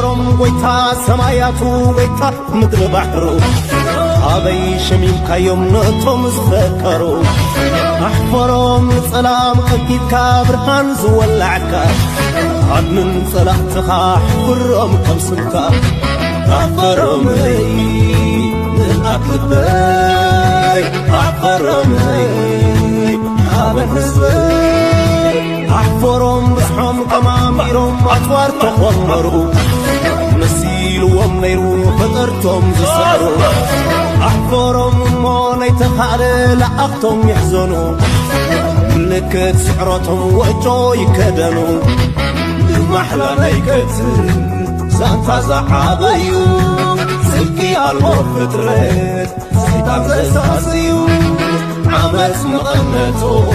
ሮም ጎይታ ሰማያቱ ጎይታ ምድሪ ባሕሩ ኣበይ ሸሚምካዮም ነቶም ዝፈቀሩ ኣሕፈሮም ንጸላም ቀቂድካ ብርሃን ዝወላዕካ ኣድምን ጸላእትኻ ሕፍሮም ከም ስምካ ኣፈሮመይ ንኣብ ልበይ ኣፈሮመይ ኣበን ህዝበይ ኣሕፈሮም ብዝሖም ቀማሚሮም ኣጽዋር ተኾመሩ መሲልዎም ነይሩ ፈጠርቶም ዝሰሩ ኣሕፈሮም እሞ ናይተኻእለ ለኣኽቶም ይሕዘኑ ምልክት ስዕረቶም ወጮ ይከደኑ ንማሕላ ናይ ገጽ ዛንታ ዝዓበዩ ጽድቂ ኣልቦ ፍጥረት ሰይጣን ዘሳስዩ ዓመት መቐነቶም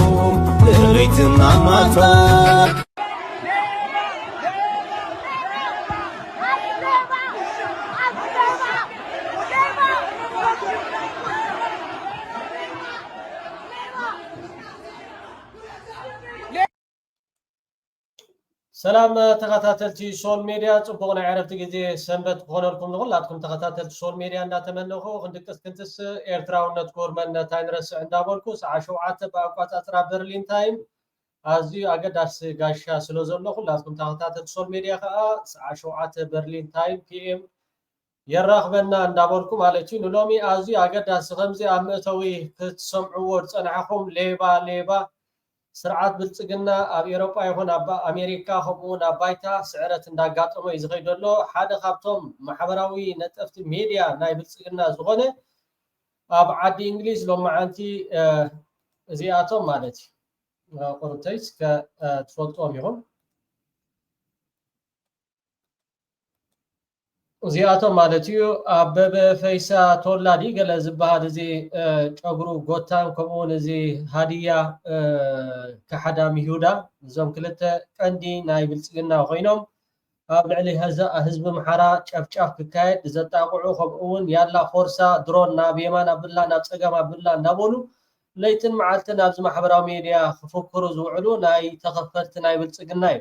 ንዕብይትና ማታ ሰላም ተኸታተልቲ ሶል ሜድያ፣ ጽቡቕ ናይ ዕረፍቲ ግዜ ሰንበት ክኾነልኩም ንኹላትኩም ተኸታተልቲ ሶል ሜድያ እንዳተመነኹ ክንድቅስ ክንትስ ኤርትራውነት ጎርመነት ኣይንረስዕ እንዳበልኩ ሰዓ ሸውዓተ ብኣቋጻጽራ በርሊን ታይም ኣዝዩ ኣገዳሲ ጋሻ ስለ ዘሎ ኩላትኩም ተኸታተልቲ ሶል ሜድያ ከኣ ሰዓ ሸውዓተ በርሊን ታይም ፒኤም የራኽበና እንዳበልኩ ማለት እዩ። ንሎሚ ኣዝዩ ኣገዳሲ ከምዚ ኣብ መእተዊ ክትሰምዕዎ ዝጸናሕኹም ሌባ ሌባ ስርዓት ብልጽግና ኣብ ኤሮጳ ይኹን ኣብ ኣሜሪካ ከምኡ እውን ኣብ ባይታ ስዕረት እንዳጋጠሞ እዩ ዝኸይድ ዘሎ። ሓደ ካብቶም ማሕበራዊ ነጠፍቲ ሜድያ ናይ ብልጽግና ዝኾነ ኣብ ዓዲ እንግሊዝ ሎማዓንቲ እዚኣቶም ማለት እዩ ቁርብተይ እስከ ትፈልጥዎም ይኹን እዚኣቶም ማለት እዩ ኣበበ ፈይሳ ተወላዲ ገለ ዝበሃል እዚ ጨጉሩ ጎታን ከምኡውን እዚ ሃድያ ከሓዳም ይሁዳ እዞም ክልተ ቀንዲ ናይ ብልፅግና ኮይኖም ኣብ ልዕሊ ህዝቢ ምሓራ ጨፍጫፍ ክካየድ ዘጣቕዑ ከምኡውን ያላ ፎርሳ ድሮን ናብ የማን ኣብላ ናብ ፀገም ኣብላ እንዳበሉ ለይትን መዓልትን ኣብዚ ማሕበራዊ ሜድያ ክፍክሩ ዝውዕሉ ናይ ተኸፈልቲ ናይ ብልፅግና እዩ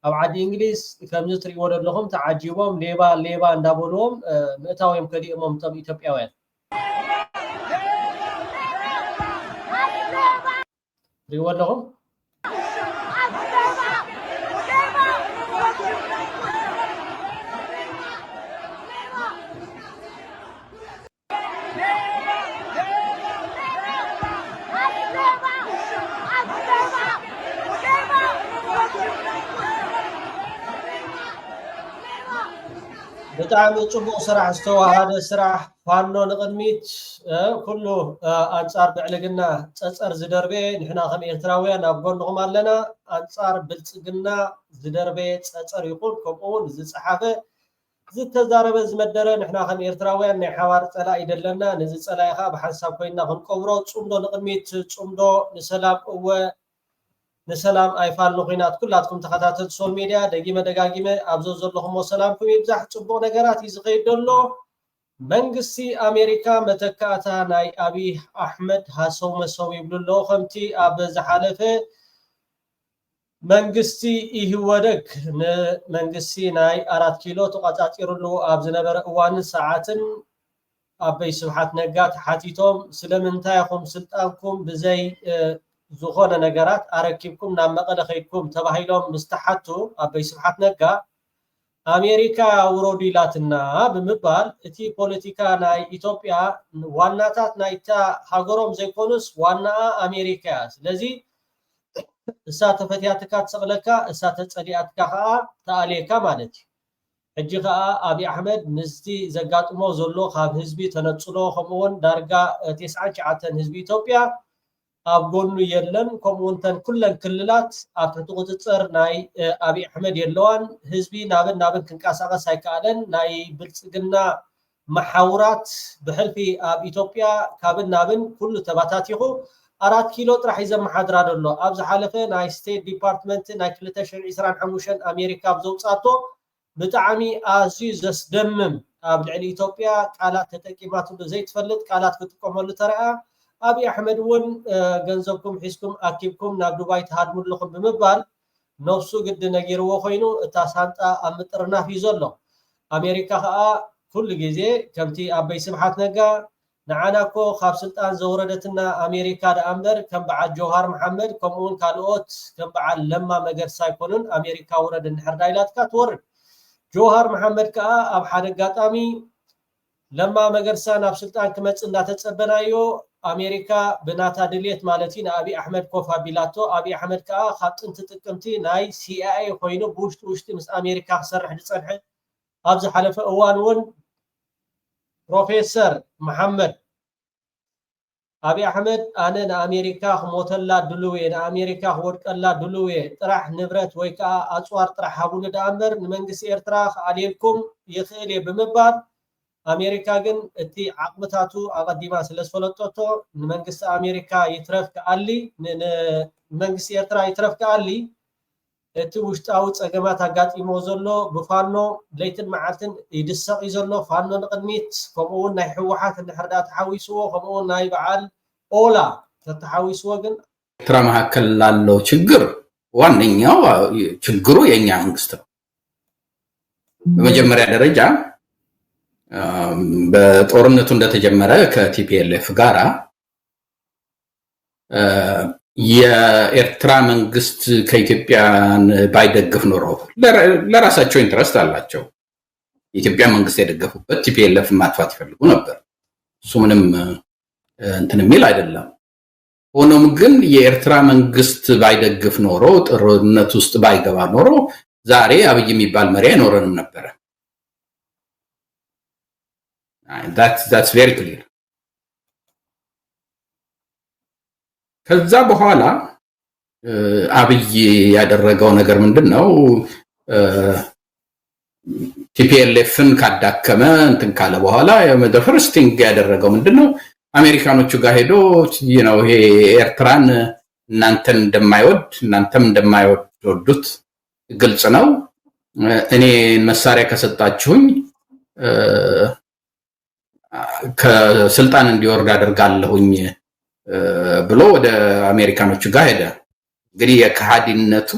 ኣብ ዓዲ እንግሊዝ ከምዚ ትሪእዎ ዘለኹም ተዓጂቦም ሌባ ሌባ እንዳበልዎም ምእታው እዮም ከዲኦሞም እቶም ኢትዮጵያውያን ትሪእዎ ኣለኹም ብጣዕሚ ፅቡቅ ስራሕ ዝተዋሃደ ስራሕ ፋኖ ንቅድሚት ኩሉ ኣንፃር ብዕልግና ፀፀር ዝደርበየ ንሕና ከም ኤርትራውያን ኣብ ጎንኹም ኣለና ኣንፃር ብልፅግና ዝደርበየ ፀፀር ይኹን ከምኡ እውን ዝፀሓፈ ዝተዛረበ ዝመደረ ንሕና ከም ኤርትራውያን ናይ ሓባር ፀላኢ ደለና ነዚ ፀላኢ ከዓ ብሓንሳብ ኮይንና ክንቀብሮ ፅምዶ ንቅድሚት ፅምዶ ንሰላም እወ ንሰላም ኣይፋልኒ ኩናት ኩላትኩም ተኸታተልቲ ሶል ሜድያ ደጊመ ደጋጊመ ኣብዞ ዘለኹሞ ሰላምኩም ይብዛሕ ፅቡቕ ነገራት እዩ ዝኸይድ ዘሎ መንግስቲ ኣሜሪካ መተካእታ ናይ ኣብይ ኣሕመድ ሃሰው መሰው ይብሉ ኣለዉ ከምቲ ኣብ ዝሓለፈ መንግስቲ ኢህወደግ ንመንግስቲ ናይ ኣራት ኪሎ ተቋፃፂሩሉ ኣብ ዝነበረ እዋንን ሰዓትን ኣበይ ስብሓት ነጋ ተሓቲቶም ስለምንታይ ኢኹም ስልጣንኩም ብዘይ ዝኾነ ነገራት ኣረኪብኩም ናብ መቐለ ከይድኩም ተባሂሎም ምስ ተሓቱ ኣበይ ስብሓት ነጋ ኣሜሪካ ውረዱ ኢላትና ብምባል እቲ ፖለቲካ ናይ ኢትዮጵያ ዋናታት ናይታ ሃገሮም ዘይኮኑስ ዋናኣ ኣሜሪካ እያ ስለዚ እሳ ተፈትያትካ ትሰቕለካ እሳ ተፀሊኣትካ ከዓ ተኣልየካ ማለት እዩ ሕጂ ከዓ ኣብይ ኣሕመድ ምስቲ ዘጋጥሞ ዘሎ ካብ ህዝቢ ተነፅሎ ከምኡውን ዳርጋ ተስዓን ትሽዓተን ህዝቢ ኢትዮጵያ ኣብ ጎኑ የለን ከምኡውን ተን ኩለን ክልላት ኣብ ትሕቲ ቁፅፅር ናይ ኣብይ ኣሕመድ የለዋን ህዝቢ ናብን ናብን ክንቀሳቀስ ኣይከኣለን ናይ ብልፅግና መሓውራት ብሕልፊ ኣብ ኢትዮጵያ ካብን ናብን ኩሉ ተባታቲኹ ኣራት ኪሎ ጥራሕ እዩ ዘመሓድራ ዘሎ ኣብ ዝሓለፈ ናይ ስቴት ዲፓርትመንት ናይ ክልተ ሽሕን ዕስራን ሓሙሽተን ኣሜሪካ ኣብ ዘውፃቶ ብጣዕሚ ኣዝዩ ዘስደምም ኣብ ልዕሊ ኢትዮጵያ ቃላት ተጠቂማትሉ ዘይትፈልጥ ቃላት ክጥቀመሉ ተረኣ ኣብይ ኣሕመድ እውን ገንዘብኩም ሒዝኩም ኣኪብኩም ናብ ዱባይ ትሃድሙ ኣለኹም ብምባል ነብሱ ግዲ ነጊርዎ ኮይኑ እታ ሳንጣ ኣብ ምጥርናፍ እዩ ዘሎ ኣሜሪካ ከዓ ኩሉ ግዜ ከምቲ ኣበይ ስብሓት ነጋ ንዓና እኮ ካብ ስልጣን ዘውረደትና ኣሜሪካ ደኣ እምበር ከም በዓል ጀውሃር መሓመድ ከምኡውን ካልኦት ከም በዓል ለማ መገርሳ ኣይኮኑን። ኣሜሪካ ውረድ እንድሕር ዳ ኢላትካ ትወርድ። ጀውሃር መሓመድ ከዓ ኣብ ሓደ ኣጋጣሚ ለማ መገርሳ ናብ ስልጣን ክመፅእ እንዳተፀበናዮ ኣሜሪካ ብናታ ድልየት ማለት እዩ ንኣብይ ኣሕመድ ኮፍ ኣቢላቶ። ኣብይ ኣሕመድ ከዓ ካብ ጥንቲ ጥቅምቲ ናይ ሲኣይኤ ኮይኑ ብውሽጢ ውሽጢ ምስ ኣሜሪካ ክሰርሕ ዝፀንሐ ኣብ ዝሓለፈ እዋን እውን ፕሮፌሰር መሓመድ ኣብይ ኣሕመድ ኣነ ንኣሜሪካ ክሞተላ ድልው እየ፣ ንኣሜሪካ ክወድቀላ ድልው እየ፣ ጥራሕ ንብረት ወይ ከዓ ኣፅዋር ጥራሕ ሃቡኒ ደኣ እምበር ንመንግስቲ ኤርትራ ክኣልየልኩም ይኽእል እየ ብምባል ኣሜሪካ ግን እቲ ዓቕምታቱ ኣቐዲማ ስለ ዝፈለጠቶ ንመንግስቲ ኣሜሪካ ይትረፍ ክኣሊ ንመንግስቲ ኤርትራ ይትረፍ ክኣሊ እቲ ውሽጣዊ ፀገማት ኣጋጢሞ ዘሎ ብፋኖ ለይትን መዓልትን ይድሰቕ እዩ ዘሎ። ፋኖ ንቕድሚት ከምኡ እውን ናይ ህወሓት እንድሕር ዳ ተሓዊስዎ ከምኡ እውን ናይ በዓል ኦላ ተተሓዊስዎ ግን ኤርትራ መካከል ላለው ችግር ዋነኛው ችግሩ የኛ መንግስት ነው። በመጀመሪያ ደረጃ በጦርነቱ እንደተጀመረ ከ ቲፒኤልኤፍ ጋራ የኤርትራ መንግስት ከኢትዮጵያን ባይደግፍ ኖሮ ለራሳቸው ኢንትረስት አላቸው። የኢትዮጵያ መንግስት የደገፉበት ቲፒኤልኤፍ ማጥፋት ይፈልጉ ነበር። እሱ ምንም እንትን የሚል አይደለም። ሆኖም ግን የኤርትራ መንግስት ባይደግፍ ኖሮ፣ ጦርነት ውስጥ ባይገባ ኖሮ ዛሬ አብይ የሚባል መሪ አይኖረንም ነበረ። That's very clear። ከዛ በኋላ አብይ ያደረገው ነገር ምንድን ነው? ቲፒኤልኤፍን ካዳከመ እንትን ካለ በኋላ first thing ያደረገው ምንድን ነው? አሜሪካኖቹ ጋር ሄዶ ነው ይሄ ኤርትራን እናንተን እንደማይወድ እናንተም እንደማይወዱት ግልጽ ነው። እኔ መሳሪያ ከሰጣችሁኝ ከስልጣን እንዲወርድ አደርጋለሁኝ ብሎ ወደ አሜሪካኖቹ ጋር ሄደ። እንግዲህ የከሃዲነቱ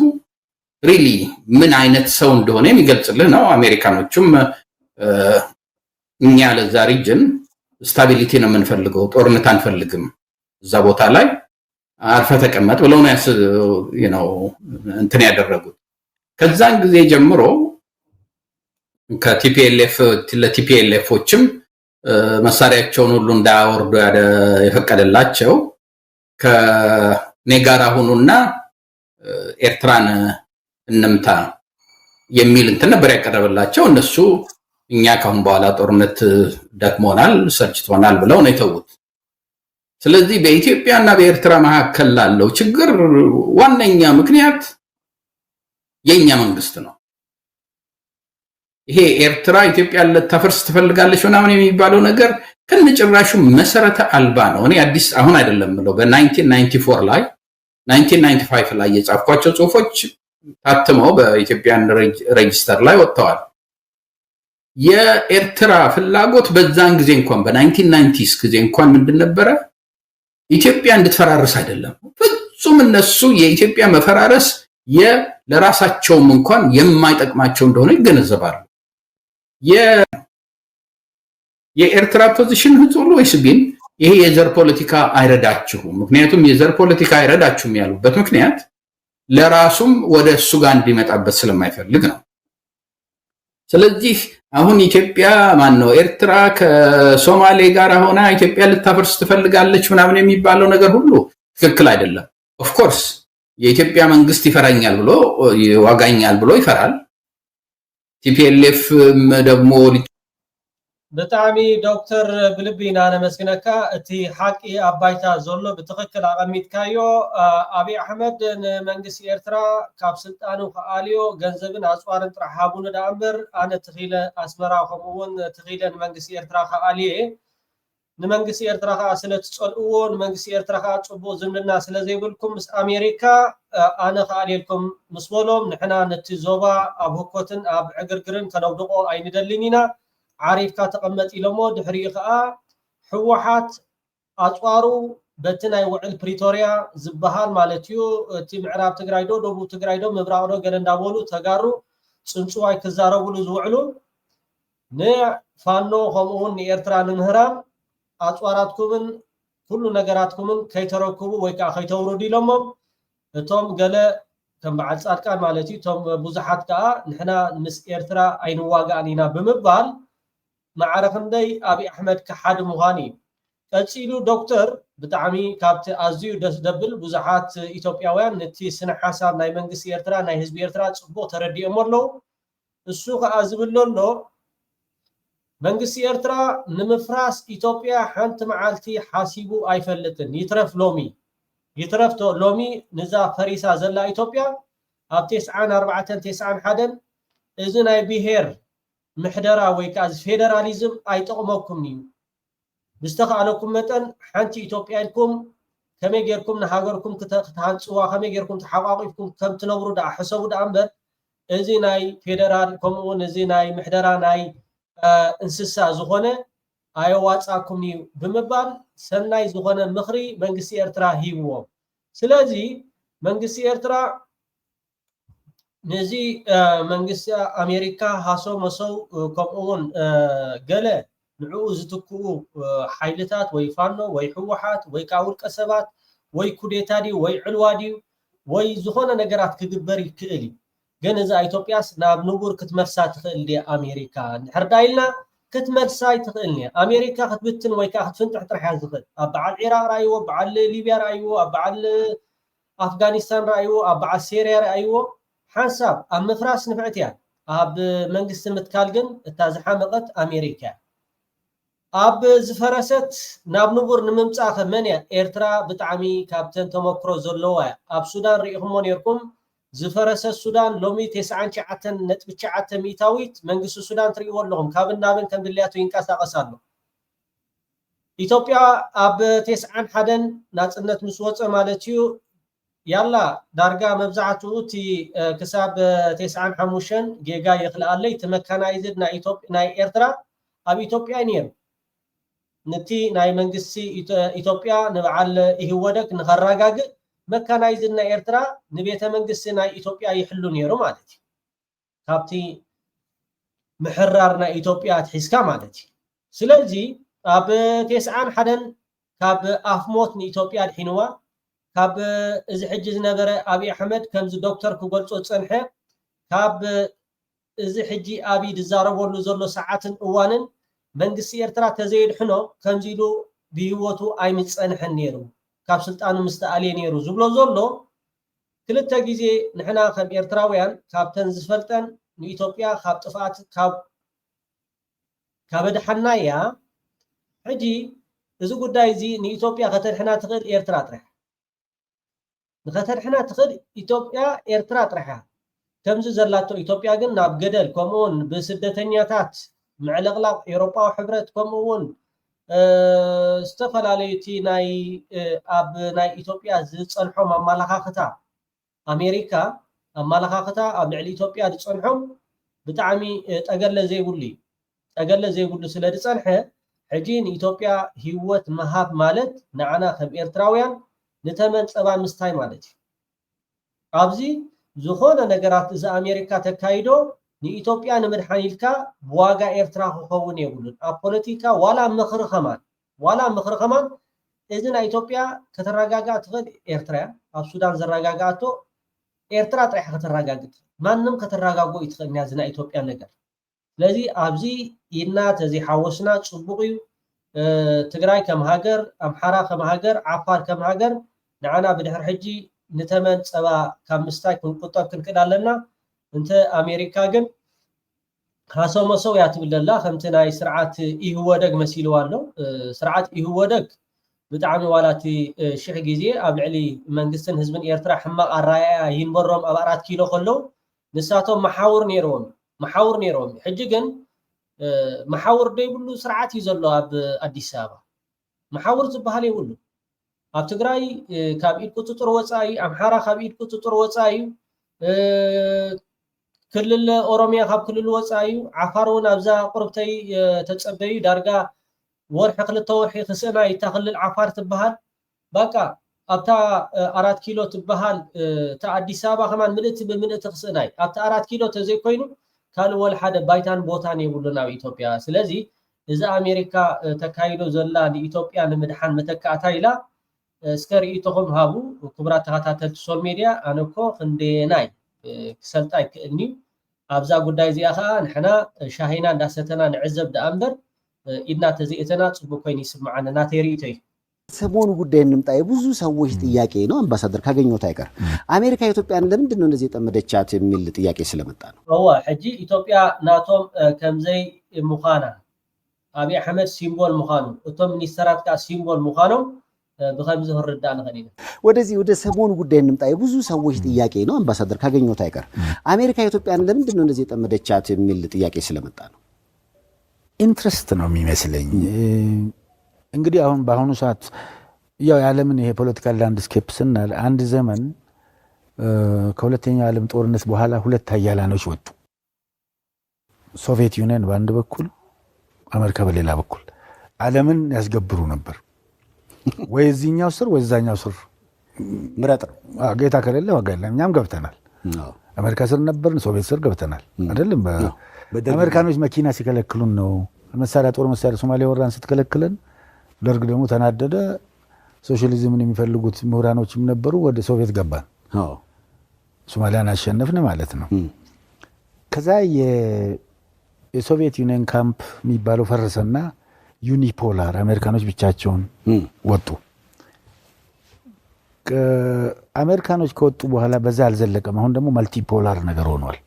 really ምን አይነት ሰው እንደሆነ የሚገልጽልህ ነው። አሜሪካኖቹም እኛ ለዛ region stability ነው የምንፈልገው፣ ጦርነት አንፈልግም፣ እዛ ቦታ ላይ አርፈ ተቀመጥ ብለው ነው እንትን ያደረጉት። ከዛን ጊዜ ጀምሮ ከቲፒኤልኤፍ ለቲፒኤልኤፎችም መሳሪያቸውን ሁሉ እንዳያወርዱ የፈቀደላቸው ከኔ ጋር ሁኑና ኤርትራን እንምታ የሚል እንትን ነበር ያቀረበላቸው። እነሱ እኛ ካሁን በኋላ ጦርነት ደክሞናል፣ ሰልችቶናል ብለው ነው የተዉት። ስለዚህ በኢትዮጵያና በኤርትራ መካከል ላለው ችግር ዋነኛ ምክንያት የኛ መንግስት ነው። ይሄ ኤርትራ ኢትዮጵያ ልታፈርስ ትፈልጋለች ምናምን የሚባለው ነገር ከነጭራሹ መሰረተ አልባ ነው። እኔ አዲስ አሁን አይደለም የምለው፣ በ nineteen ninety four ላይ nineteen ninety five ላይ የጻፍኳቸው ጽሁፎች ታትመው በኢትዮጵያን register ላይ ወጥተዋል። የኤርትራ ፍላጎት በዛን ጊዜ እንኳን በ nineteen nineties ጊዜ እንኳን ምንድን ነበረ? ኢትዮጵያ እንድትፈራርስ አይደለም ፍጹም። እነሱ የኢትዮጵያ መፈራረስ ለራሳቸውም እንኳን የማይጠቅማቸው እንደሆነ ይገነዘባሉ። የኤርትራ position ህጹሉ ወይስ ግን ይሄ የዘር ፖለቲካ አይረዳችሁም? ምክንያቱም የዘር ፖለቲካ አይረዳችሁም ያሉበት ምክንያት ለራሱም ወደ እሱ ጋር እንዲመጣበት ስለማይፈልግ ነው። ስለዚህ አሁን ኢትዮጵያ ማን ነው ኤርትራ ከሶማሌ ጋር ሆና ኢትዮጵያ ልታፈርስ ትፈልጋለች ምናምን የሚባለው ነገር ሁሉ ትክክል አይደለም። Of course የኢትዮጵያ መንግስት ይፈራኛል ብሎ ይዋጋኛል ብሎ ይፈራል። ቲፒኤልኤፍ ደግሞ ብጣዕሚ ዶክተር ብልቢ ኢና ነመስግነካ። እቲ ሓቂ ኣብ ባይታ ዘሎ ብትኽክል ኣቐሚጥካዮ። ኣብይ ኣሕመድ ንመንግስቲ ኤርትራ ካብ ስልጣኑ ክኣልዮ ገንዘብን ኣፅዋርን ጥራሕ ሃቡኒ ደኣ እምበር ኣነ ተኺለ ኣስመራ ከምኡ እውን ተኺለ ንመንግስቲ ኤርትራ ክኣልየ ንመንግስቲ ኤርትራ ከዓ ስለ ትፀልእዎ ንመንግስቲ ኤርትራ ከዓ ፅቡቅ ዝምድና ስለ ዘይብልኩም ምስ ኣሜሪካ ኣነ ክኣልየልኩም ምስ በሎም ንሕና ነቲ ዞባ ኣብ ህኮትን ኣብ ዕግርግርን ከነውድቆ ኣይንደልን ኢና ዓሪፍካ ተቐመጥ ኢሎሞ ድሕሪኡ ከዓ ህወሓት ኣፅዋሩ በቲ ናይ ውዕል ፕሪቶርያ ዝበሃል ማለት እዩ እቲ ምዕራብ ትግራይ ዶ ደቡብ ትግራይ ዶ ምብራቅ ዶ ገለ እንዳበሉ ተጋሩ ፅንፅዋይ ክዛረብሉ ዝውዕሉ ንፋኖ ከምኡ እውን ንኤርትራ ንምህራም ኣፅዋራትኩምን ኩሉ ነገራትኩምን ከይተረክቡ ወይ ከዓ ከይተውርዱ ኢሎሞም። እቶም ገለ ከም በዓል ፃድቃን ማለት እዩ፣ እቶም ብዙሓት ከዓ ንሕና ምስ ኤርትራ ኣይንዋጋእን ኢና ብምባል ማዕረ ክንደይ ኣብይ ኣሕመድ ከሓዲ ምዃኑ እዩ። ቀፂሉ ዶክተር ብጣዕሚ ካብቲ ኣዝዩ ደስ ደብል ብዙሓት ኢትዮጵያውያን ነቲ ስነ ሓሳብ ናይ መንግስቲ ኤርትራ ናይ ህዝቢ ኤርትራ ፅቡቅ ተረዲኦሞ ኣለዉ። እሱ ከዓ ዝብል ዘሎ መንግስቲ ኤርትራ ንምፍራስ ኢትዮጵያ ሓንቲ መዓልቲ ሓሲቡ ኣይፈልጥን። ይትረፍ ሎሚ ይትረፍቶ ሎሚ ንዛ ፈሪሳ ዘላ ኢትዮጵያ ኣብ ተስዓን ኣርባዕተን ተስዓን ሓደን እዚ ናይ ብሄር ምሕደራ ወይ ከዓ እዚ ፌደራሊዝም ኣይጠቕመኩም እዩ። ብዝተኻእለኩም መጠን ሓንቲ ኢትዮጵያ ኢልኩም ከመይ ጌርኩም ንሃገርኩም ክተ- ክትሃንፅዋ ከመይ ጌርኩም ተሓቋቂፍኩም ከም ትነብሩ ደኣ ሕሰቡ ደኣ እምበር እዚ ናይ ፌደራል ከምኡ እውን እዚ ናይ ምሕደራ ናይ እ፣ እንስሳ ዝኾነ ኣየዋፃኩም እዩ ብምባል ሰናይ ዝኾነ ምኽሪ መንግስቲ ኤርትራ ሂብዎም። ስለዚ መንግስቲ ኤርትራ ነዚ መንግስቲ ኣሜሪካ ሃሰው መሰው ከምኡ እውን ገለ ንዕኡ ዝትክኡ ሓይልታት ወይ ፋኖ ወይ ህወሓት ወይ ከዓ ውልቀ ሰባት ወይ ኩዴታ ድዩ ወይ ዕልዋ ድዩ ወይ ዝኾነ ነገራት ክግበር ይክእል እዩ። ግን እዛ ኢትዮጵያስ ናብ ንቡር ክትመልሳ ትኽእል ድያ ኣሜሪካ? እንድሕር ዳ ኢልና ክትመልሳ ኣይትኽእልን እያ። ኣሜሪካ ክትብትን ወይ ከዓ ክትፍንጥሕ ጥራሕ እያ ዝኽእል። ኣብ በዓል ዒራቅ ረኣይዎ፣ በዓል ሊብያ ረኣይዎ፣ ኣብ በዓል ኣፍጋኒስታን ረኣይዎ፣ ኣብ በዓል ሴርያ ረኣይዎ። ሓንሳብ ኣብ ምፍራስ ንፍዕቲ እያ፣ ኣብ መንግስቲ ምትካል ግን እታ ዝሓመቐት ኣሜሪካ እያ። ኣብ ዝፈረሰት ናብ ንቡር ንምምፃእ ከ መን እያ? ኤርትራ ብጣዕሚ ካብተን ተመክሮ ዘለዋ እያ። ኣብ ሱዳን ርኢኹሞ ነርኩም። ዝፈረሰት ሱዳን ሎሚ ተስዓን ትሽዓተን ነጥቢ ትሽዓተ ሚእታዊት መንግስቲ ሱዳን ትርእይዎ ኣለኹም። ካብን ናብን ከም ድልያቱ ይንቀሳቐስ ኣሎ። ኢትዮጵያ ኣብ ተስዓን ሓደን ናፅነት ምስ ወፀ ማለት እዩ ያላ ዳርጋ መብዛሕትኡ እቲ ክሳብ ተስዓን ሓሙሽተን ጌጋ የኽልኣለይ እቲ መካናይዝድ ናይ ኤርትራ ኣብ ኢትዮጵያ ነይሩ። ነቲ ናይ መንግስቲ ኢትዮጵያ ንበዓል ኢህወደግ ንኸረጋግእ መካናይዝድ ናይ ኤርትራ ንቤተ መንግስቲ ናይ ኢትዮጵያ ይሕሉ ነይሩ ማለት እዩ። ካብቲ ምሕራር ናይ ኢትዮጵያ ኣትሒዝካ ማለት እዩ። ስለዚ ኣብ ተስዓን ሓደን ካብ ኣፍ ሞት ንኢትዮጵያ ኣድሒንዋ። ካብ እዚ ሕጂ ዝነበረ ኣብይ ኣሕመድ ከምዚ ዶክተር ክገልጾ ዝጸንሐ ካብ እዚ ሕጂ ኣብይ ዝዛረበሉ ዘሎ ሰዓትን እዋንን መንግስቲ ኤርትራ ተዘየድሕኖ ከምዚ ኢሉ ብህይወቱ ኣይምጸንሐን ነይሩ፣ ካብ ስልጣኑ ምስተኣልየ ነይሩ ዝብሎ ዘሎ ክልተ ግዜ ንሕና ከም ኤርትራውያን ካብተን ዝፈልጠን ንኢትዮጵያ ካብ ጥፍኣት ካብ ካብ ኣድሓና እያ። ሕጂ እዚ ጉዳይ እዚ ንኢትዮጵያ ከተድሕና ትኽእል ኤርትራ ጥራሕ ንኸተድሕና ትኽእል ኢትዮጵያ ኤርትራ ጥራሕ እያ። ከምዚ ዘላቶ ኢትዮጵያ ግን ናብ ገደል ከምኡ እውን ብስደተኛታት ምዕልቕላቕ ኤውሮጳዊ ሕብረት ከምኡ እውን ዝተፈላለዩ እቲ ናይ ኣብ ናይ ኢትዮጵያ ዝፀንሖም ኣመለኻኽታ ኣሜሪካ ኣመለኻኽታ ኣብ ልዕሊ ኢትዮጵያ ዝፀንሖም ብጣዕሚ ጠገለ ዘይብሉ እዩ። ጠገለ ዘይብሉ ስለ ዝፀንሐ ሕጂ ንኢትዮጵያ ህይወት ምሃብ ማለት ንዓና ከም ኤርትራውያን ንተመን ፀባ ምስታይ ማለት እዩ። ኣብዚ ዝኾነ ነገራት እዚ ኣሜሪካ ተካይዶ ንኢትዮጵያ ንምድሓን ኢልካ ብዋጋ ኤርትራ ክኸውን የብሉን። ኣብ ፖለቲካ ዋላ ምኽሪ ከማን ዋላ ምኽሪ ከማን እዚ ናይ ኢትዮጵያ ከተረጋግኣ ትኽእል ኤርትራ እያ። ኣብ ሱዳን ዘረጋግኣቶ ኤርትራ ጥራሕ ከተረጋግእ ማንም ከተረጋግኦ ይትኽእል እዚ ናይ ኢትዮጵያ ነገር። ስለዚ ኣብዚ ኢድና ተዘይሓወስና ፅቡቕ እዩ። ትግራይ ከም ሃገር፣ ኣምሓራ ከም ሃገር፣ ዓፋር ከም ሃገር ንዓና ብድሕሪ ሕጂ ንተመን ፀባ ካብ ምስታይ ክንቁጠብ ክንክእል ኣለና። እንተ ኣሜሪካ ግን ሃሰው መሰው እያ ትብል ዘላ ከምቲ ናይ ስርዓት ኢህወደግ መሲልዋ ኣሎ። ስርዓት ኢህወደግ ብጣዕሚ ዋላ እቲ ሽሕ ግዜ ኣብ ልዕሊ መንግስትን ህዝብን ኤርትራ ሕማቕ ኣረኣእያ ይንበሮም ኣብ ኣራት ኪሎ ከለዉ ንሳቶም መሓውር ነይርዎም መሓውር ነይርዎም ሕጂ ግን መሓውር ደይብሉ ስርዓት እዩ ዘሎ ኣብ ኣዲስ ኣበባ። መሓውር ዝበሃል የብሉ። ኣብ ትግራይ ካብ ኢድ ቁፅፅር ወፃኢ ኣምሓራ ካብ ኢድ ቁፅፅር ወፃኢ እዩ። ክልል ኦሮሚያ ካብ ክልል ወፃኢ እዩ። ዓፋር እውን ኣብዛ ቁርብተይ ተፀበዩ ዳርጋ ወርሒ ክልተ ወርሒ ክስእና እታ ክልል ዓፋር ትበሃል። በቃ ኣብታ ኣራት ኪሎ ትበሃል እታ ኣዲስ ኣበባ ከማን ምልእቲ ብምልእቲ ክስእና እዩ። ኣብታ ኣራት ኪሎ ተዘይኮይኑ ካልእ ወላ ሓደ ባይታን ቦታን የብሉን ኣብ ኢትዮጵያ። ስለዚ እዚ ኣሜሪካ ተካይዶ ዘላ ንኢትዮጵያ ንምድሓን መተካእታ ኢላ እስከ ርእይቶኹም ሃቡ። ክቡራት ተኸታተልቲ ሶል ሜድያ፣ ኣነ እኮ ክንደየናይ ክሰልጣ ይክእልኒ። ኣብዛ ጉዳይ እዚኣ ከዓ ንሕና ሻሂና እንዳሰተና ንዕዘብ ደኣ እምበር ኢድና ተዘይእተና ፅቡቅ ኮይኑ ይስምዓኒ፣ ናተይ ርእይቶ እዩ። ሰሞኑ ጉዳይ እንምጣ። የብዙ ሰዎች ጥያቄ ነው አምባሳደር፣ ካገኘሁት አይቀር አሜሪካ ኢትዮጵያን ለምንድን ነው እንደዚህ የጠመደቻት የሚል ጥያቄ ስለመጣ ነው። እወ፣ ሕጂ ኢትዮጵያ ናቶም ከምዘይ ምዃና፣ ኣብይ ኣሕመድ ሲምቦል ምዃኑ፣ እቶም ሚኒስተራት ከዓ ሲምቦል ምዃኖም ብኸምዚ ክንርዳእ ንኽእል ኢና። ወደዚህ ወደ ሰሞኑ ጉዳይ እንምጣ። የብዙ ሰዎች ጥያቄ ነው አምባሳደር፣ ካገኘሁት አይቀር አሜሪካ ኢትዮጵያን ለምንድን ነው እንደዚህ የጠመደቻት የሚል ጥያቄ ስለመጣ ነው። ኢንትረስት ነው የሚመስለኝ። እንግዲህ አሁን በአሁኑ ሰዓት ያው የዓለምን ይሄ ፖለቲካል ላንድስኬፕ ስናል አንድ ዘመን ከሁለተኛው የዓለም ጦርነት በኋላ ሁለት ሀያላኖች ወጡ። ሶቪየት ዩኒየን በአንድ በኩል፣ አሜሪካ በሌላ በኩል ዓለምን ያስገብሩ ነበር። ወይ እዚህኛው ስር ወይ እዛኛው ስር ምረጥ ነው። ጌታ ከሌለ ዋጋ የለም። እኛም ገብተናል። አሜሪካ ስር ነበርን፣ ሶቪየት ስር ገብተናል አይደለም። አሜሪካኖች መኪና ሲከለክሉን ነው፣ መሳሪያ፣ ጦር መሳሪያ፣ ሶማሌ ወራን ስትከለክለን ደርግ ደግሞ ተናደደ። ሶሻሊዝምን የሚፈልጉት ምሁራኖችም ነበሩ። ወደ ሶቪየት ገባን፣ ሶማሊያን አሸነፍን ማለት ነው። ከዛ የሶቪየት ዩኒየን ካምፕ የሚባለው ፈረሰና ዩኒፖላር፣ አሜሪካኖች ብቻቸውን ወጡ። አሜሪካኖች ከወጡ በኋላ በዛ አልዘለቀም። አሁን ደግሞ መልቲፖላር ነገር ሆኗል።